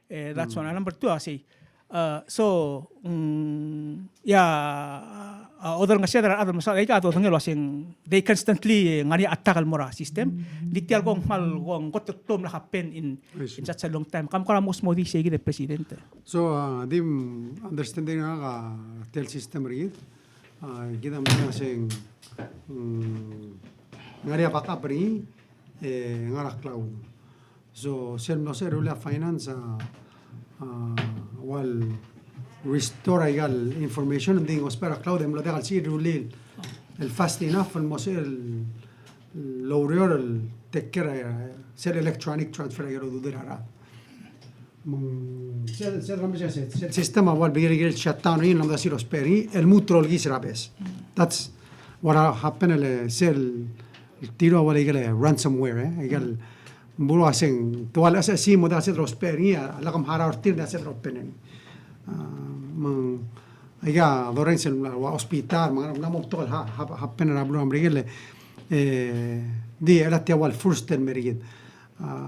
E, that's one. And number two, a sei, a, so, mm, ia, a, oderengeseu er a rechad el mesaod, aika a dodengei el uaseng, they constantly, e, ngar er ngii a attack el mo er a system. Ng di tia el kmo ng kmal, kmo ng kot el klou el mla happen in, in such a long time. Kam kora mo smodii sei kid, President. So, a, di, mm, understanding er ngak a tia el system er kid. A, kid a medengei el uaseng, mm, ngar er ngii a backup er ngii, e, ngar er a cloud. So, sel mlo sebechel el rullii a finance, a, a, ua el restore aika el information, ng di ng ousbech er a cloud, e mlo diak el sebechir el rullii el fast enough, el mo sebechel el oureor el take care, e, sel electronic transfer aika el ududir a rechad. Me ng, sel, sel, sel, sel system a ua el bebil el shutdown er ngii, ng mla mo sebechir el ousbech er ngii, el lmuut el okiis er a bes. That's what happened, el, sel, el tir a ua el ikel ransomware, e, ikel, Ng bo el uaseng, te ua el S S C mo diak el sebeched el ousbech er ngii, a lak mharau er tir, diak el sebeched el open er ngii. A, me ng, aika, dorrenges el ua hospital, me ng mla mo betok el ha-, ha-, happen er a beluu er a Merikel, e, di, e le tia ua el first el mei er kid. A,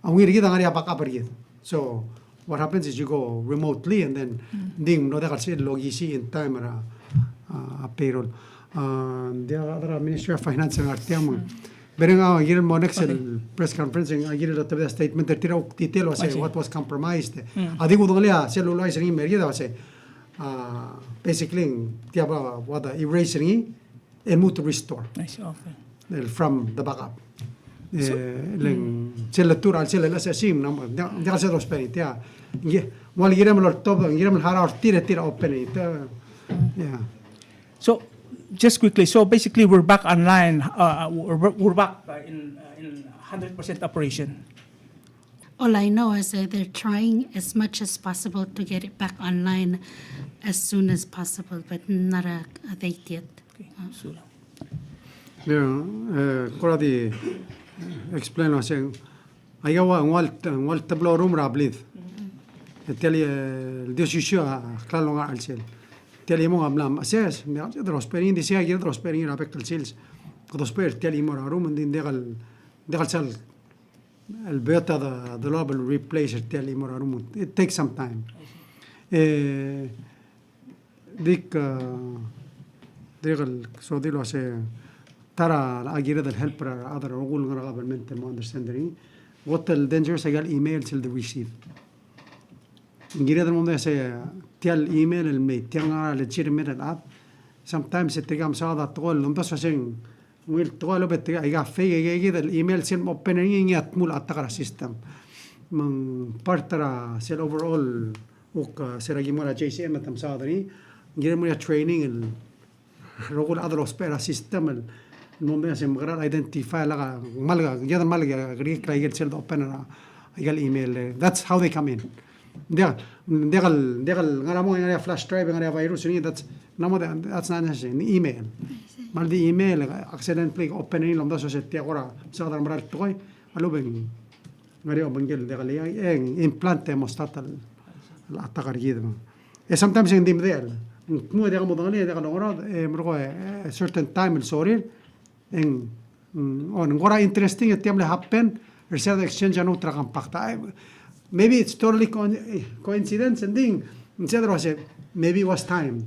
a ungil er kid a ngar er ngii a backup er kid. So, what happens is you go remotely and then, mm, ng di ng mlo diak el sebechir el okisii in time er a, a, a payroll. A, ng di a, a Ministry of Finance a ngar tiang me ng. Mm. Bereng a kirel mo next el press conference, a kirel otobed a statement er tir a kuk detail el uasei what was compromised. Mm. A di kudengelii a sel uluuchais er ngii el mei er kid a uasei, a, basically, tia ua, ua de erase er ngii, el lmuut el restore. I see, okay. El from the backup. So, e, le ng, mm, sel letur a sel el S S C, ng diak, diak el sebeched el ousbech er ngii, tia. Ng, ng ua el kirem el oltobed, ng kirem el harau er tir e tir a open er ngii, tia. Mm. Yeah. So, just quickly, so basically we're back online, uh, we're, we're back, uh, in, uh, in hundred percent operation. All I know is that they're trying as much as possible to get it back online as soon as possible, but not a, a date yet. Okay, so. Yeah, e, kora di, explain el uasei, aika ua, ng ua, ng ua el teblo er a room er a blid. E tia el, e, el di osisiu a klalo el ngar er a chelsel. Tia el chimo a mla assess, me a, dousbech er ngii, di sei a kired el dousbech er ngii er a bek el sils. Dousbech er tia el chimo er a room, ng di diak el, diak el sal el beot a de, de loba el replace er tia el chimo er a room. It takes some time. E, dik, e, dik el, so di el uasei, ta er a, a kired el help er a rechad el rokui el ngar er a kabelment el mo understand er ngii. Kot el dangerous a ikel email sel de receive. Ng kired el mo mesa tia el email el mei, tia el ngar er a legitimate el chad. Sometimes e tirka a mesaod a tekoi el omdasu el uasei ng ungil tekoi el obet, tirka aika fake, aika kid el email sel mo open er ngii, ngii a dmu el attack er a system. Me ng part er a sel overall, uk, e, se er a ki mo er a J C M e te mesaod er ngii, ng kired el mo er a training el rokui el chad el ousbech er a system el mo mesa se mekerang el identify el lak a kmal, kired el kmal kerekikl a ikel sel dopen er a ikel email. That's how they come in. Ng diak, ng diak el, ng diak el ngar er a mong, ngar er a flash drive, ngar er a virus er ngii, that's, ng mo, that's not necessary. Ng email. Kmal di email, accidentally open er ngii el omdasu el uasei tia kora mesaod er a mera el tekoi, a lobeng. Ngar er ngii a obengkel el diak el, e, ng implant e mo start el, el attack er kid. E sometimes e ng di medechel. Ng dmu e diak modengelii, e diak longerang, e merekong, e, certain time el sorir, e ng, mm, o, ng kora interesting e tia mle happen er sel exchange a note er a compact. I, maybe it's totally coin-, coincidence, and then, instead of say, maybe it was time.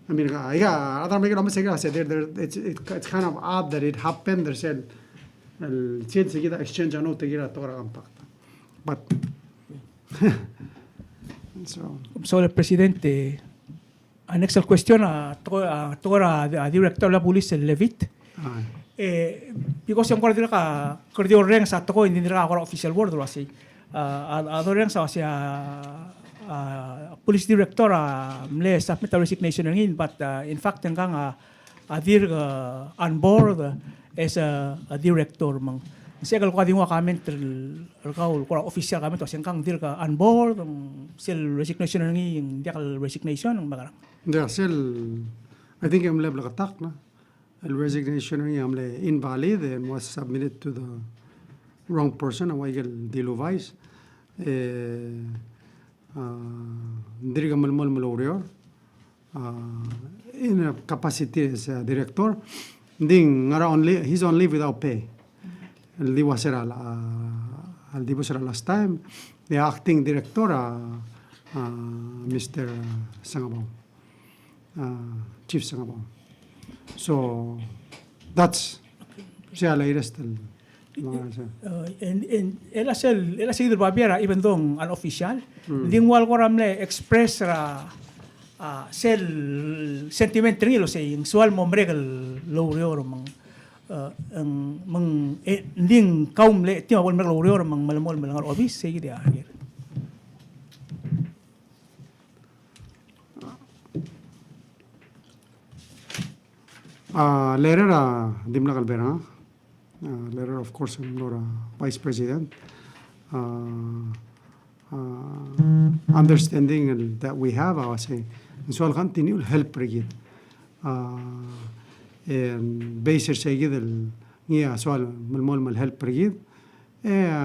I mean, aika, other make it almost like I said, there, there, it's, it, it's kind of odd that it happened. There's a, el change, kid a exchange a note, kid a tekoi er a compact. But, so. Sual, President, e, a next el question, a, tekoi, a, tekoi er a, a director er a bulis el Levitt. A. E, because ng kora dirrek a, kede orrenges a tekoi, ng di dirrek a kora official word el uasei. A, a, a dorrenges a uasei a, a, police director a mle submit a resignation er ngii, but, a, in fact, ngkang a, a dirk, a, on board as a, a director me ng. Ng sebechek el kora di nguu a comment er, er kau el kora official comment el uasei ngkang dirk on board, ng sel resignation er ngii, ng diak el resignation, ng mekerang. Ng diak sel, I think e mle bleketakl, no? El resignation er ngii a mle invalid and was submitted to the wrong person, a ua ikel di el uvaisei. E, a, ng dirk melemolem el oureor, a, in a capacity as a director. Ng di ngar er a on leave, he's on leave without pay. El di ua se er a, a, el di bus er a last time, the acting director, a, a, Mister Sengebau. A, Chief Sengebau. So, that's, se a latest el, no, se. E, en, en, el a sel, el a sel di babier a, even though ng unofficial, mm, ng di ng ua el kora mle express er a, a, sel sentiment er ngii el uasei, ng soal mo merek el oureor me ng, e, ng, me ng, e, ng di ng kau mle, tia a bo lemerek el oureor me ng melemolem el ngar er a obis, sei kid a, a, letter a dimlak el berang. A, letter, of course, el mlo er a Vice President. A, a, understanding el, that we have, a, uasei, ng soal continue el help er kid. A, and base er sei kid el ngii a soal melemolem el help er kid. E, a,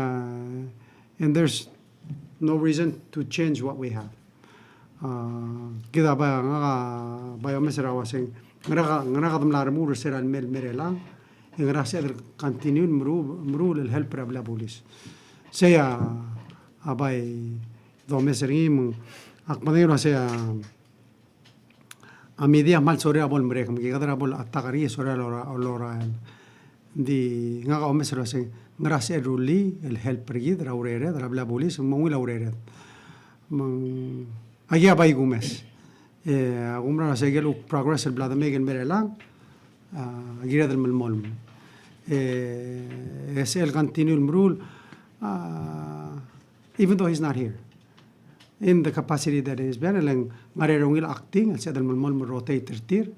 and there's no reason to change what we have. A, kid a bai, ngak a bai omes er a uaseng, ngera, ngera kede mla remuul er se er a lemei el mei er chelechang, e ngera sebeched el continue el meruul, meruul el help er a blil a bulis. Sei a, a bai domes er ngii me ng, ak medengei el uasei a, a media a kmal sorir a bo lemerek, me kid a kede bo le attack er ngii e sorir a lorael. Ng di ngak a omes el uaseng, ngera sebeched el rullii el help er kid er a urered, er a blil a bulis, me ng ungil a urered. Me ng, aki a bai kumes. E, a kumerang el uasei ikel kuk progress el bla de mei el mei er chelechang, a, kired el melemolem. E, e sel continue el meruul, a, even though he's not here. In the capacity that he's been, e le ng ngar er ngii a ungil acting, el sebeched el melemolem el rotate er tir,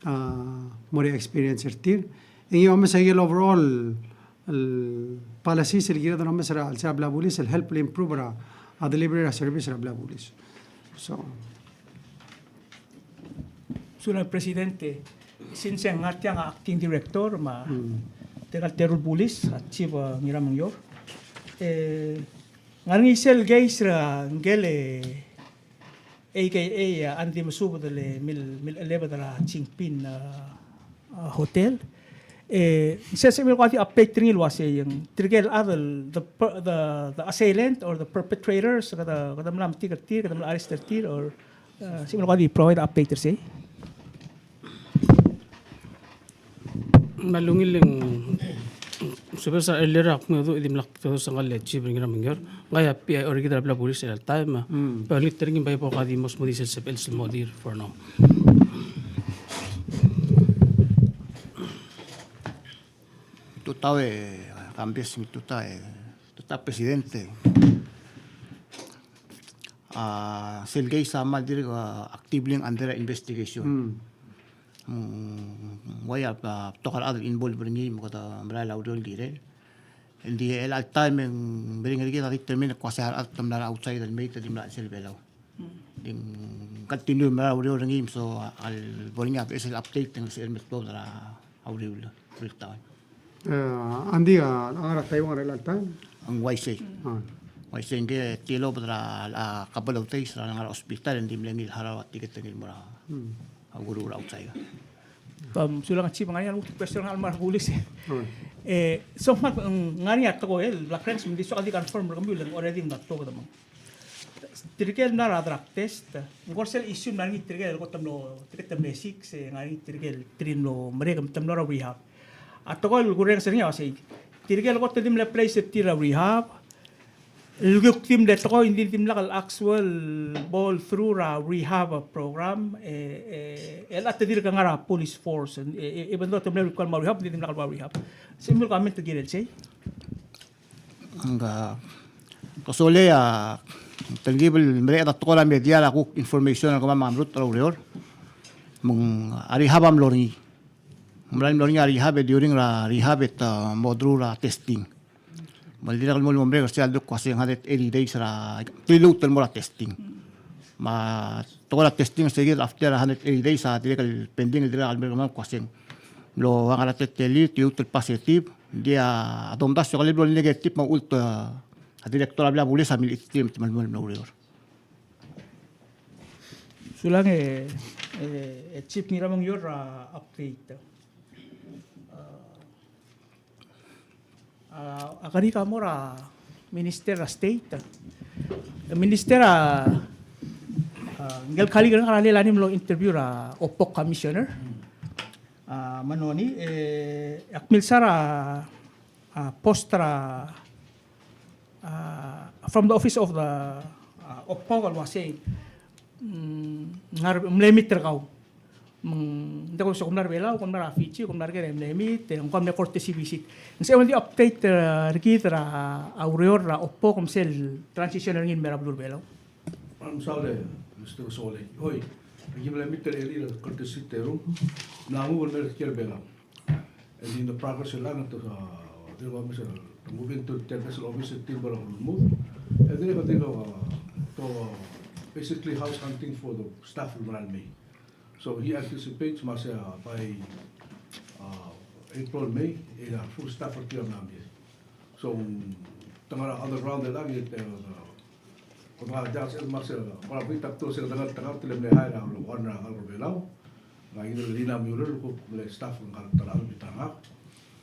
a, mo er a experience er tir. E ngii a omes a ikel overall el policies el kired el omes er a, er a blil a bulis, el help el improve er a, a delivery er a service er a blil a bulis. So. Sulang President, since ng ngar tiang a acting director, me a, mm, tirka el teru el bulis, a Chief, a, Ngiramengior. E, ng ngar er ngii sel case er a ngike el, e, A K A, a, Andy Mesubed el mil, mil elebed er a Chingpin, a, a, hotel. E, ng sel sebechemiu el kuk di update er ngii el uasei, ng tirke el chad el, the per-, the, the assailant or the perpetrators, kede, kede mla metik er tir, kede mla arrest er tir, or, a, sebechemiu el kuk di provide update er sei. Me a ungil e ng sebechel a earlier a kmo e di mla kuk di sengkal a Chief er a Ngiramengior. Ngii a P I O er kid er a blil a bulis er chelecha el taem. Mm. But ngii er ngii a bai bo kuk di mo smodii sel sebechel el smodii er for now. Tutau e, Kambes, tutau e, tutau presidente. A, sel case a kmal dirk, a, actively under investigation. Mm. Mm, ng ua a, a, betok el chad el involve er ngii me kede merael a ureor el kirel. Ng di chelecha el taem e ng meringel er kid a determine el kmo a sei a rechad te mla er a outside el mei, te di mla er a chelsel Belau. Ng di continue el merael a ureor er ngii, me so a lebo er ngii a beches el update e ng sebechel el me tuobed er a uriul, uriul taem. E, Andy, a, a ngar er a Taiwan er chelecha el taem? Ng uaisei. A. Uaisei, ngike e tilobed er a, a, couple of days er a ngar er a hospital, e ng di mle ngii el harau a tiket er ngii el mo er a, hmm, a ukeruul er a outside. Sulang Chief, ngar er ngii a lmuut el question el ngar er a bulis e. Hmm. E, so, me ng ngar er ngii a tekoi el, bla friends, me ng di soak el di confirm er kemiu el ng already mla tuobed me ng tirke el mla er a drug test, ng kora sel issue el mla er ngii tirke el kot el mlo, tirke el mle sick, se ngar er ngii tirke el, tir el mlo merek me te mlo er a rehab. A tekoi el kurrenges er ngii a uasei, tirke el kot el di mle place er tir er a rehab, el kuk di mle tekoi, ng di dimlak el actual follow through er a rehab program, e, e, el chad te dirk ngar er a police force, e, e, even though te mle require el mo rehab, ng di dimlak el mo rehab. Sebechemiu el comment el kirel sei? Ng, a, ko soal a, telkib el mereched a tekoi er a media er a kuk information el kemam a mrutech er a ureor. Me ng, a rehab a mlo er ngii. Ng mla mlo er ngii a rehab e during er a rehab e te mo through er a testing. Me ng dirrek el mo, mo merek er sel kuk ua se ng hundred eighty days er a, te liluut el mo er a testing. Me a tekoi er a testing, se kid after a hundred eighty days a dirrek el pending, el dirrek el merek el kmo ng kuk ua se ng mlo ngar er a teletelel, te liluut el positive, ng di a domdasu e ke lebo el negative me a uchul e a director er a blil a bulis a milechititerir me te melemolem el oureor. Sulang e, e, e Chief Ngiramengior er a update. A, a, a kerik a mo er a Minister er a State. Minister a, a, ngike el colleague er ngak a loia el mlo interview er a Ophok Commissioner. A, Manoni, e, ak milsa er a, a, post er a, a, from the office of the, a, Ophok el uasei, mm, ngar, mle meet er kau. Me ng, ng di ko se kom mla er a Belau, kom mla er a Fiji, kom mla er ker e mle meet, e ng kom mle courtesy visit. Ng sebechemiu el di update, e, er kid er a, a ureor er a Ophok me sel transition er ngii el mei er a beluu er a Belau. Mesaul e, Mister Soulei. Oi, aki mle meet er a earlier, courtesy teru. Ng mla nguu el mei er ker er a Belau. And in the progress er ngii, uh, they were, uh, moving to the office, team er a Ulmud. And they were, they were, uh, to, uh, basically house hunting for the staff el merael mei. So he anticipates me se, uh, by, uh, April, May, e a full staff er tir a mla mei. So, te ngar er a other round er ngii, e, uh, Kora diak el sebeched me se, kora bita el tuobed se dengar, dengar, te mle hire a one er a ngalek er a Belau. Ngike el Lina Mueller, kuk mle staff er a ngalek er a Belau, bita er ngak.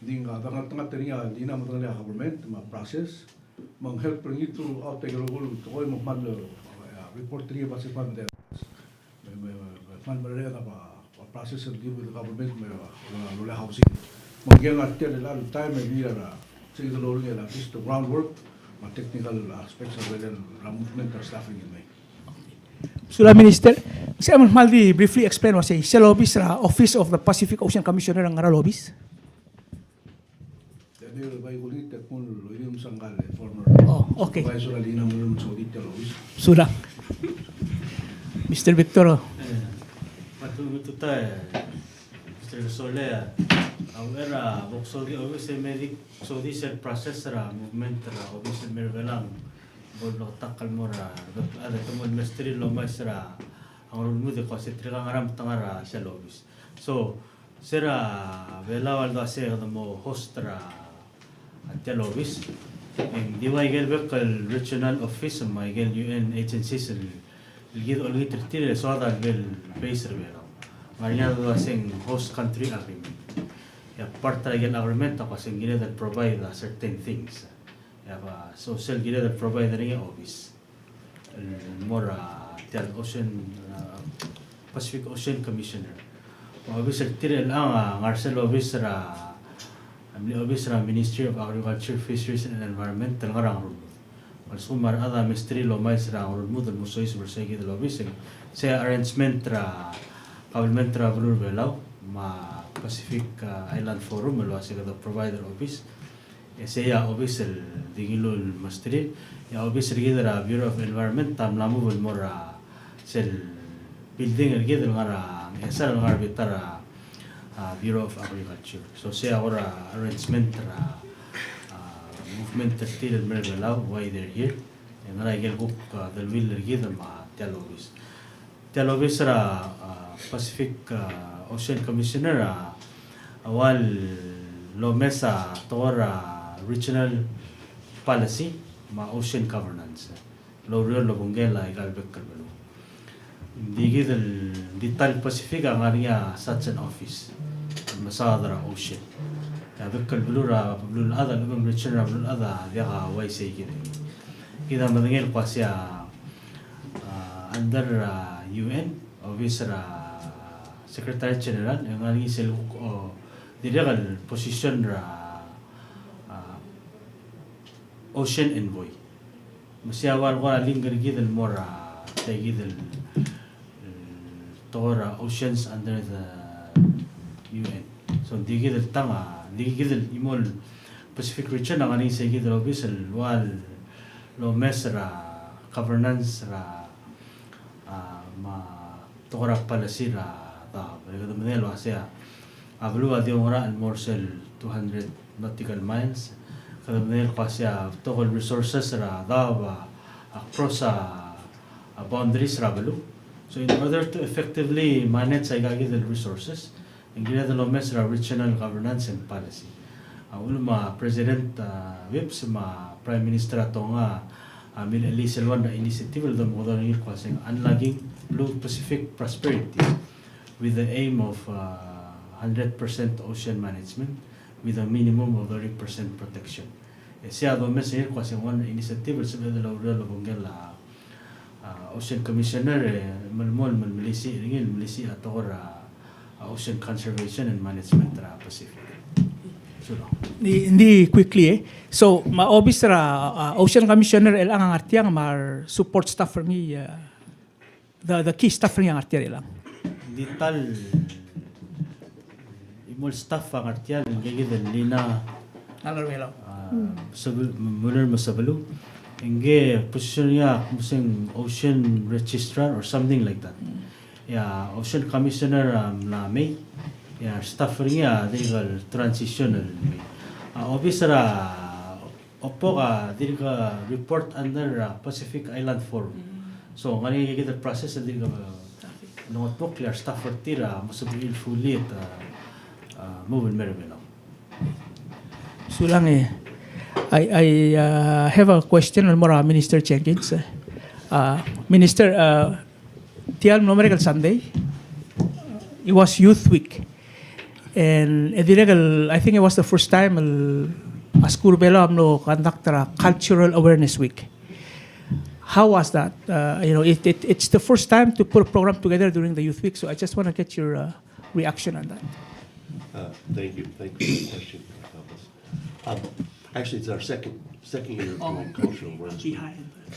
Ng di dengar, dengar er ngii a Lina me a government, me a process. Me ng help er ngii throughout e ke rokui el tekoi me ng kmal, eh, report er ngii el uase kmal mle Me, me, me, me kmal merek a, a process el deal with the government me, uh, lo, lo, housing. Me ng ngar er tia el taem e ng di er a, se kid el orrenges er a, just the groundwork, me a technical aspects of it, el movement er a staff el mei. Sulang Minister, se me kmal di briefly explain el uase, sel obis er a Office of the Pacific Ocean Commissioner a ngar er a obis? Daniel Baikulit, e kmo ng loidim sangkal, e former, oh, okay, supervisor er a Lina Mueller me ng soal tia el obis. Sulang. Mister Victor. Eh, me a tutau, Mister Soulei, a uchei er a bo ksodii a obis e me di ksodii sel process er a movement er a obis el mei er a Belau. Bo lotak el mo er a, a de te mo el mesterir el omais er a Ngerulmud e ko se tirka a ngar er a, me te ngar er a sel obis. So, Se er a Belau a ldu a se kede mo host er a tia el obis. E ng di ua ikel bek el regional office me a ikel U N agencies el, el kid olengit er tir e soad a lebo el base er a Belau. Me a ngar er ngii a ldu a se ng host country agreement. E a part er a ikel agreement a kmo se ng kired el provide a certain things. E a, so sel kired el provide er ngii a obis el mo er a tia el Ocean, uh, Pacific Ocean Commissioner. Me a obis er tir el chelechang a ngar er sel obis er a, a mle obis er a Ministry of Agriculture, Fisheries and Environment el ngar er a Ngerulmud. Me a lsekum a rechad a mesterir el omails er a Ngerulmud el mo soiseb er sei kid el obis, e sei a arrangement er a kabelment er a beluu er a Belau me a Pacific, uh, Island Forum el ua se kede provide er a obis. E sei a obis el di ngiluu el mesterir, e a obis er kid er a Bureau of Environment a mla move el mo er a sel building er kid el ngar er a Ngchesar el ngar er a bita er a, a, Bureau of Agriculture. So sei a kora arrangement er a, a, movement er tir el mei er a Belau, why they're here. E ngar er a ikel kuk, a, deleuill er kid me a tia el obis. Tia el obis er a, a, Pacific, a, Ocean Commissioner a, a ua lomes a tekoi er a regional policy me a ocean governance el oureor el obengkel a ikal bek el beluu. Ng di kid el, ng di ta el Pacific a ngar er ngii a such an office el mesaod er a ocean. E a bek el beluu er a beluulechad, a lechub e ng region er a beluulechad a diak a uaisei kid. Kid a medengei el kmo sei a a, under, a, U N, obis er a Secretary General, e ng ngar er ngii sel kuk, o, dirrek el position er a, a, Ocean Envoy. Me sei a ua el kora link er kid el mo er a, tia kid el, el, tekoi er a oceans under the U N. So, ng di kid el tang a, ng di kid el chimo el Pacific region a ngar er ngii sei kid el obis el ua lomes er a governance er a, a, me a tekoi er a policy er a daob. E kede medengei el uasei a beluu a di oungerachel el mo er sel two hundred nautical miles. Kede medengei el kmo sei a betok el resources er a daob a, a cross a, a boundaries er a beluu. So in order to effectively manage aika kid el resources, e ng kired el omes er a regional governance and policy. A uchul me a President, a, Whipps me a Prime Minister er a Tonga a milechelii sel ua initiative el domekedong er ngii el kmo sei a Unlocking Blue Pacific Prosperity with the aim of, a, hundred percent ocean management with a minimum of thirty percent protection. E sei a domes er ngii el kmo sei a ua initiative el sebeched el oureor el obengkel a a, Ocean Commissioner, e, melemolem el melisiich er ngii, el melisiich a tekoi er a, a, ocean conservation and management er a Pacific. Sulang. Ng di, ng di quickly, e. So, me a obis er a, a, Ocean Commissioner er chelechang a ngar tiang me a re support staff er ngii, a, the, the key staff er ngii a ngar tiang er chelechang. Ng di ta el chimo el staff a ngar tiang, ngike kid el Lina, a, Sebel-, Muller me a Sebeluu. Ngike position er ngii a kmo sei ng Ocean Registrar or something like that. E a Ocean Commissioner a mla mei, e a staff er ngii a dirk el transition el mei. A obis er a Opo a dirk report under, a, Pacific Island Forum. So, ng ngar er ngii a kid el process el dirk, a, longetmokl e a re staff er tir a mo sebechir el fully, a, a, move el mei er a Belau. Sulang e. I, I, uh, have a question el mo er a Minister Jenkins. Uh, Minister, uh, Tia el mlo merek el Sunday, it was Youth Week. And e dirrek el, I think it was the first time el, a skuul er a Belau a mlo conduct er a Cultural Awareness Week. How was that? Uh, you know, it, it, it's the first time to put a program together during the Youth Week, so I just want to get your, uh, reaction on that. Uh, thank you. Thank you for the question, Thomas. Um, actually, it's our second, second year of doing cultural awareness week.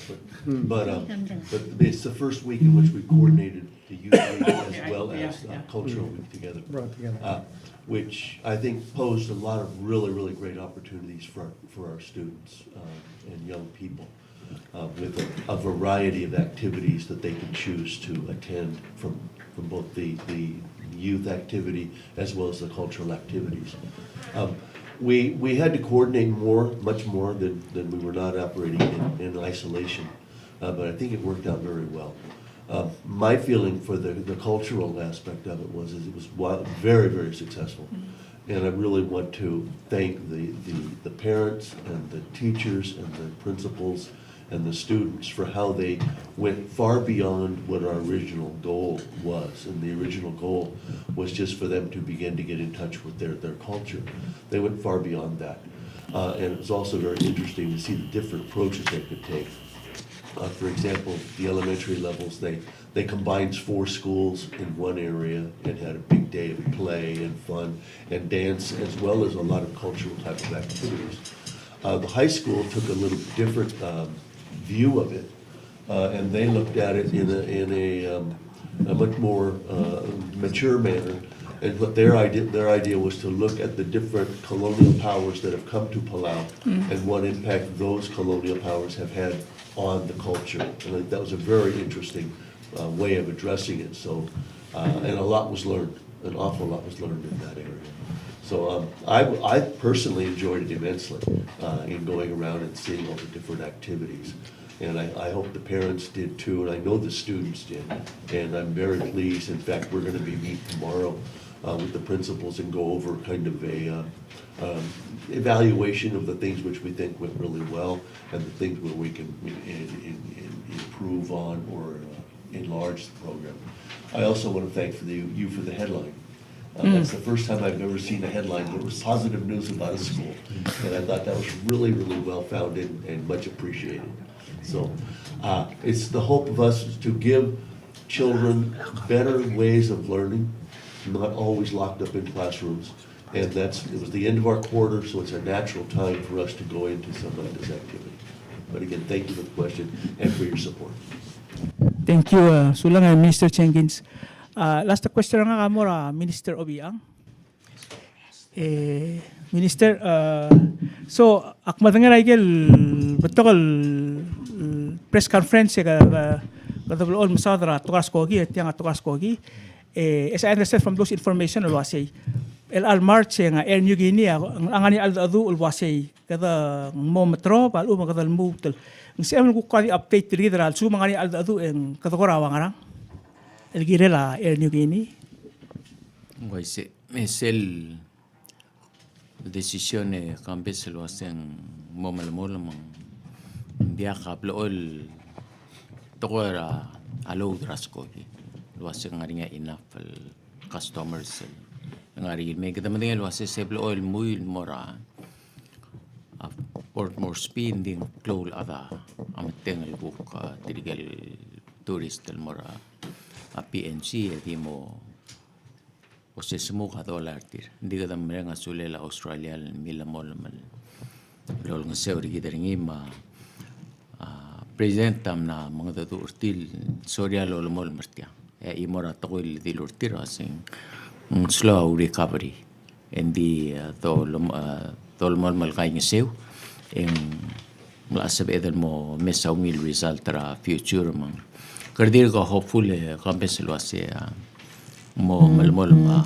But, but, um, but it's the first week in which we coordinated the youth week as well as, uh, cultural week together. Brought together. Uh, which I think posed a lot of really, really great opportunities for, for our students, uh, and young people, uh, with a, a variety of activities that they can choose to attend from, from both the, the youth activity as well as the cultural activities. Um, we, we had to coordinate more, much more than, than we were not operating in, in isolation. Uh, but I think it worked out very well. Uh, my feeling for the, the cultural aspect of it was, is it was wi-, very, very successful. And I really want to thank the, the, the parents and the teachers and the principals and the students for how they went far beyond what our original goal was. And the original goal was just for them to begin to get in touch with their, their culture. They went far beyond that. Uh, and it was also very interesting to see the different approaches they could take. Uh, for example, the elementary levels, they, they combined four schools in one area and had a big day of play and fun and dance, as well as a lot of cultural type of activities. Uh, the high school took a little different, um, view of it, uh, and they looked at it in a, in a, um, a much more, uh, mature manner. And what their idea, their idea was to look at the different colonial powers that have come to Palau and what impact those colonial powers have had on the culture. And I think that was a very interesting, uh, way of addressing it. So, uh, and a lot was learned. An awful lot was learned in that area. So, um, I, I personally enjoyed it immensely, uh, in going around and seeing all the different activities. And I, I hope the parents did too, and I know the students did. And I'm very pleased. In fact, we're gonna be meeting tomorrow, uh, with the principals and go over kind of a, uh, um, evaluation of the things which we think went really well and the things where we can i-, i-, i-, improve on or, uh, enlarge the program. I also want to thank for the, you for the headline. Uh, that's the first time I've ever seen a headline that was positive news about a school. And I thought that was really, really well founded and much appreciated. So, uh, it's the hope of us to give children better ways of learning, not always locked up in classrooms. And that's, it was the end of our quarter, so it's a natural time for us to go into some of this activity. But again, thank you for the question and for your support. Thank you, uh, sulang, uh, Minister Jenkins. Uh, last question er ngak a mo er a Minister Obichang. Eh, Minister, uh, so, ak medengei er a ikel betok el, el press conference e ke, ke, kede blechoel mesaod er a tekoi er a skoki, e tiang a tekoi er a skoki. Eh, as I understand from those information el uasei, el chelecha el March e ng Air Niugini a, a ngar er ngii a cheldecheduch el uasei kede mo metrob a lechub e kede lmuut el. Ng sebechem el kuk di update er kid er a lsekum ng ngar er ngii a cheldecheduch e ng kede kora ua ngerang el kirel a Air Niugini? Ng uaisei, me sel decision e Kambes el uaseng mo melemolem, me ng diak a blechoel tekoi er a load er a skoki el uaseng ng ngar er ngii a enough el customers el ngar er ngii. Me kede medengei el uasei se blechoel mui el mo er a, a, Port Moresby, ng di ng klou el chad a meteng el kuk, a, tirke el tourist el mo er a, a, P N G e di mo Osesmuk a dollar er tir. Ng di kede mereng a sulel a Australia el milemolem el olengeseu er kid er ngii me a, a, President a mla mengedecheduch er tir el sorir a lolemolem er tiang. E a chimo er a tekoi el dilu er tir a uaseng ng slow recovery. Ng di, a, dolem-, a, dolemolem el kaingeseu, e ng mla sebeched el mo mesa ungil result er a future me ng. Kede dirk hopeful e Kambes el uasei a mo melemolem a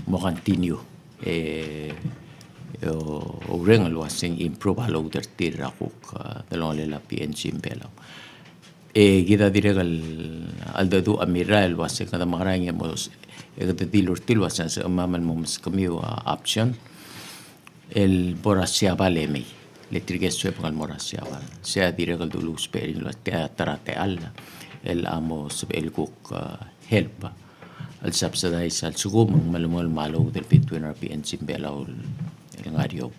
mo continue. E, e o-, oureng el uaseng improve a load er tir er a kuk, a, delongelel a P N G me a Belau. E kid a dirrek el cheldecheduch a mirrael el uaseng kede mekerang e mo s-, e kede dilu er tir el uaseng se kemam el mo meskemiu a option el bo er a Siabal e mei. Le tirke el suebek el mo er a Siabal. Sei a dirrek el dulu ousbech er ngii el uasei tia ta er a techall el a mo sebechel kuk, a, help el subsidize a lsekum ng melemolem a load el between er a P N G me a Belau el ngar er eou.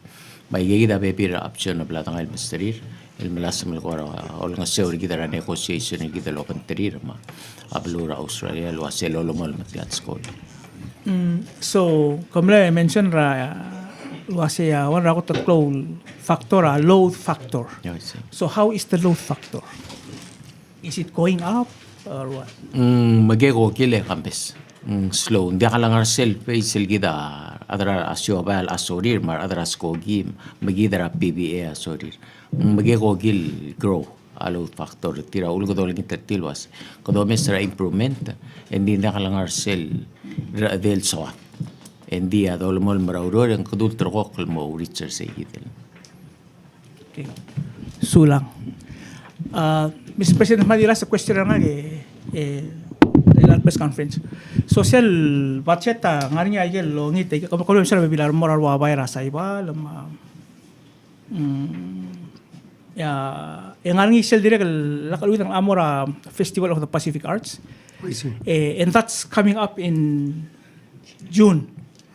Me aika kid a bebil er a option a bla dengai el mesterir el melasem el kora olengeseu er kid er a negotiation er kid el obengterir me a beluu er a Australia el uasei lolemolem a tia el skoki. Mm, so, ke mle mention er a, el uasei a one er a kot el klou el factor a load factor. Yeah, I see. So how is the load factor? Is it going up or what? Mm, mekekokil e Kambes. Mm, slow. Ng diak lengar sel pace el kid a rechad er a Siabal a sorir, me a rechad er a skoki, me kid er a P V A a sorir. Mm, mekekokil grow a load factor er tir a ulekedol ngii er tir el uasei kede omes er a improvement, e ng di ng diak lengar sel rechedel soad. E ng di a dolemolem er a ureor e ng kede ulterekokl el mo reach er sei kid el. Okay. Sulang. Uh, Mister President, me a di last question er ngak e, E, er a press conference. So sel budget a ngar er ngii a ikel longit, e, kom, kom mesa er a bebil a remo er a rua bai er a Saibal, me a, mm, ia, e ngar er ngii sel dirrek el lak lmuut el mo er a Festival of the Pacific Arts. I see. E, and that's coming up in June.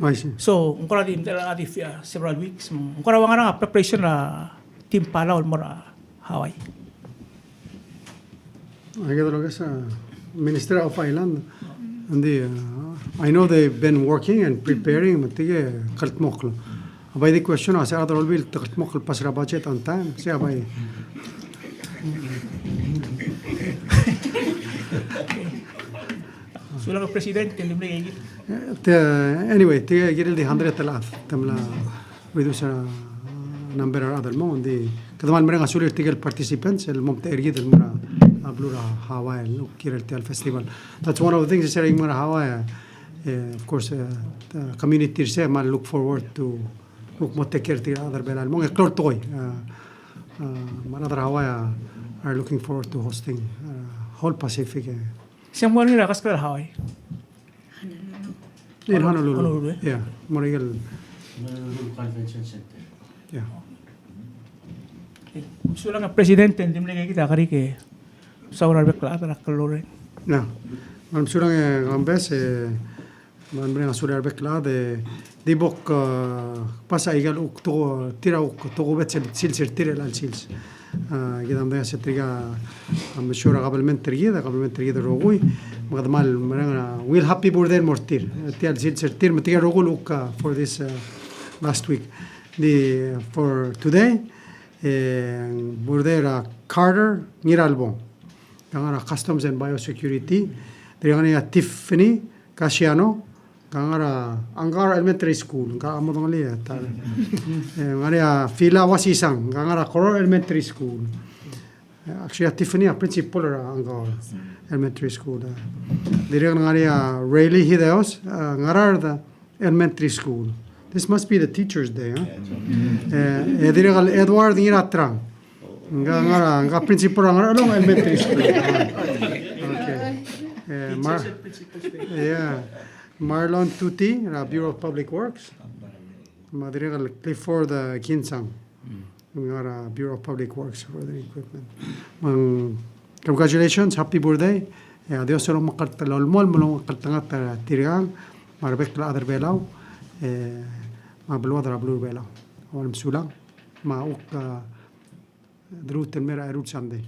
I see. So, ng kora di, di, di, uh, several weeks. Ng kora ua ngerang a preparation er a Team Palau el mo er a Hawaii. Aike el uase a Minister of Island, ng di, uh, I know they've been working and preparing, me tirke kldmokl. Bai di question a se a rechad er a Olbiil te kldmokl el pass er a budget on time, se a bai. Sulang President, te mle kid. Te, anyway, te kirel di hundred el chad, te mla reduce a number er a rechad el mo, ng di, kede kmal mereng a sulir tirke el participants, el mo omtechei er kid el mo er a beluu er a Hawaii, el kirel tia el festival. That's one of the things, se er a mo er a Hawaii, eh, of course, eh, the community er sei, kmal look forward to, look mo take care er tirke el chad er a Belau el mo, e klou el tekoi, eh, eh, me a rechad er a Hawaii, eh, are looking forward to hosting, eh, whole Pacific, eh. Se mo er ngii er a kaskel Hawaii. Honolulu. In Honolulu. Honolulu, eh? Yeah, mo er ngii el Honolulu Convention Center. Yeah. Okay. Sulang President, e ng di mle kid a kerik e saul er a rebek el chad er a klou el reng. Yeah. Me ng sulang e Kambes, e, me ng mereng a sulir a rebek el chad, e, di bo kpass aika el kuk toko, tir a kuk tokubets el sils er tir el chelsel. A, kid a medengei se tirka, a, me sure a kabelment er kid, a kabelment er kid el rokui, me kede kmal mereng a, ungil happy birthday el mo er tir. Tia el sils er tir, me tirka el rokui el kuk, a, for this, a, last week. Di, for today, e, birthday er a Carter Ngiralbong. Ngka ngar er a Customs and Biosecurity. Dirrek el ngar er ngii a Tiffany Casiano, ngka ngar er a Angaur Elementary School, ngka a mo dengelii a ta. E, ngar er ngii a Fila Wasisang, ngka ngar er a Koror Elementary School. E, actually, a Tiffany a principal er a Angaur Elementary School. E, dirrek el ngar er ngii a Rayleigh Hideos, e, Ngaraard Elementary School. This must be the Teacher's Day, huh? E, e, dirrek el Edward Ngiratrang. Ngka, ngka, ngka principal er a Ngerchelong Elementary School. Okay. E, Mar-, yeah. Marlon Tuti, er a Bureau of Public Works. Me a dirrek el Clifford, e, Kinsang. Ngar er a Bureau of Public Works for the equipment. Me ng congratulations, happy birthday. E a Dios a lomekngeltengat, lolemolem el omekngeltengat er tirkang, me a rebek el chad er a Belau, e, me a beluad er a beluu er a Belau. Ua lem sulang, me a kuk, e, deruul el mei er a eru el sandei.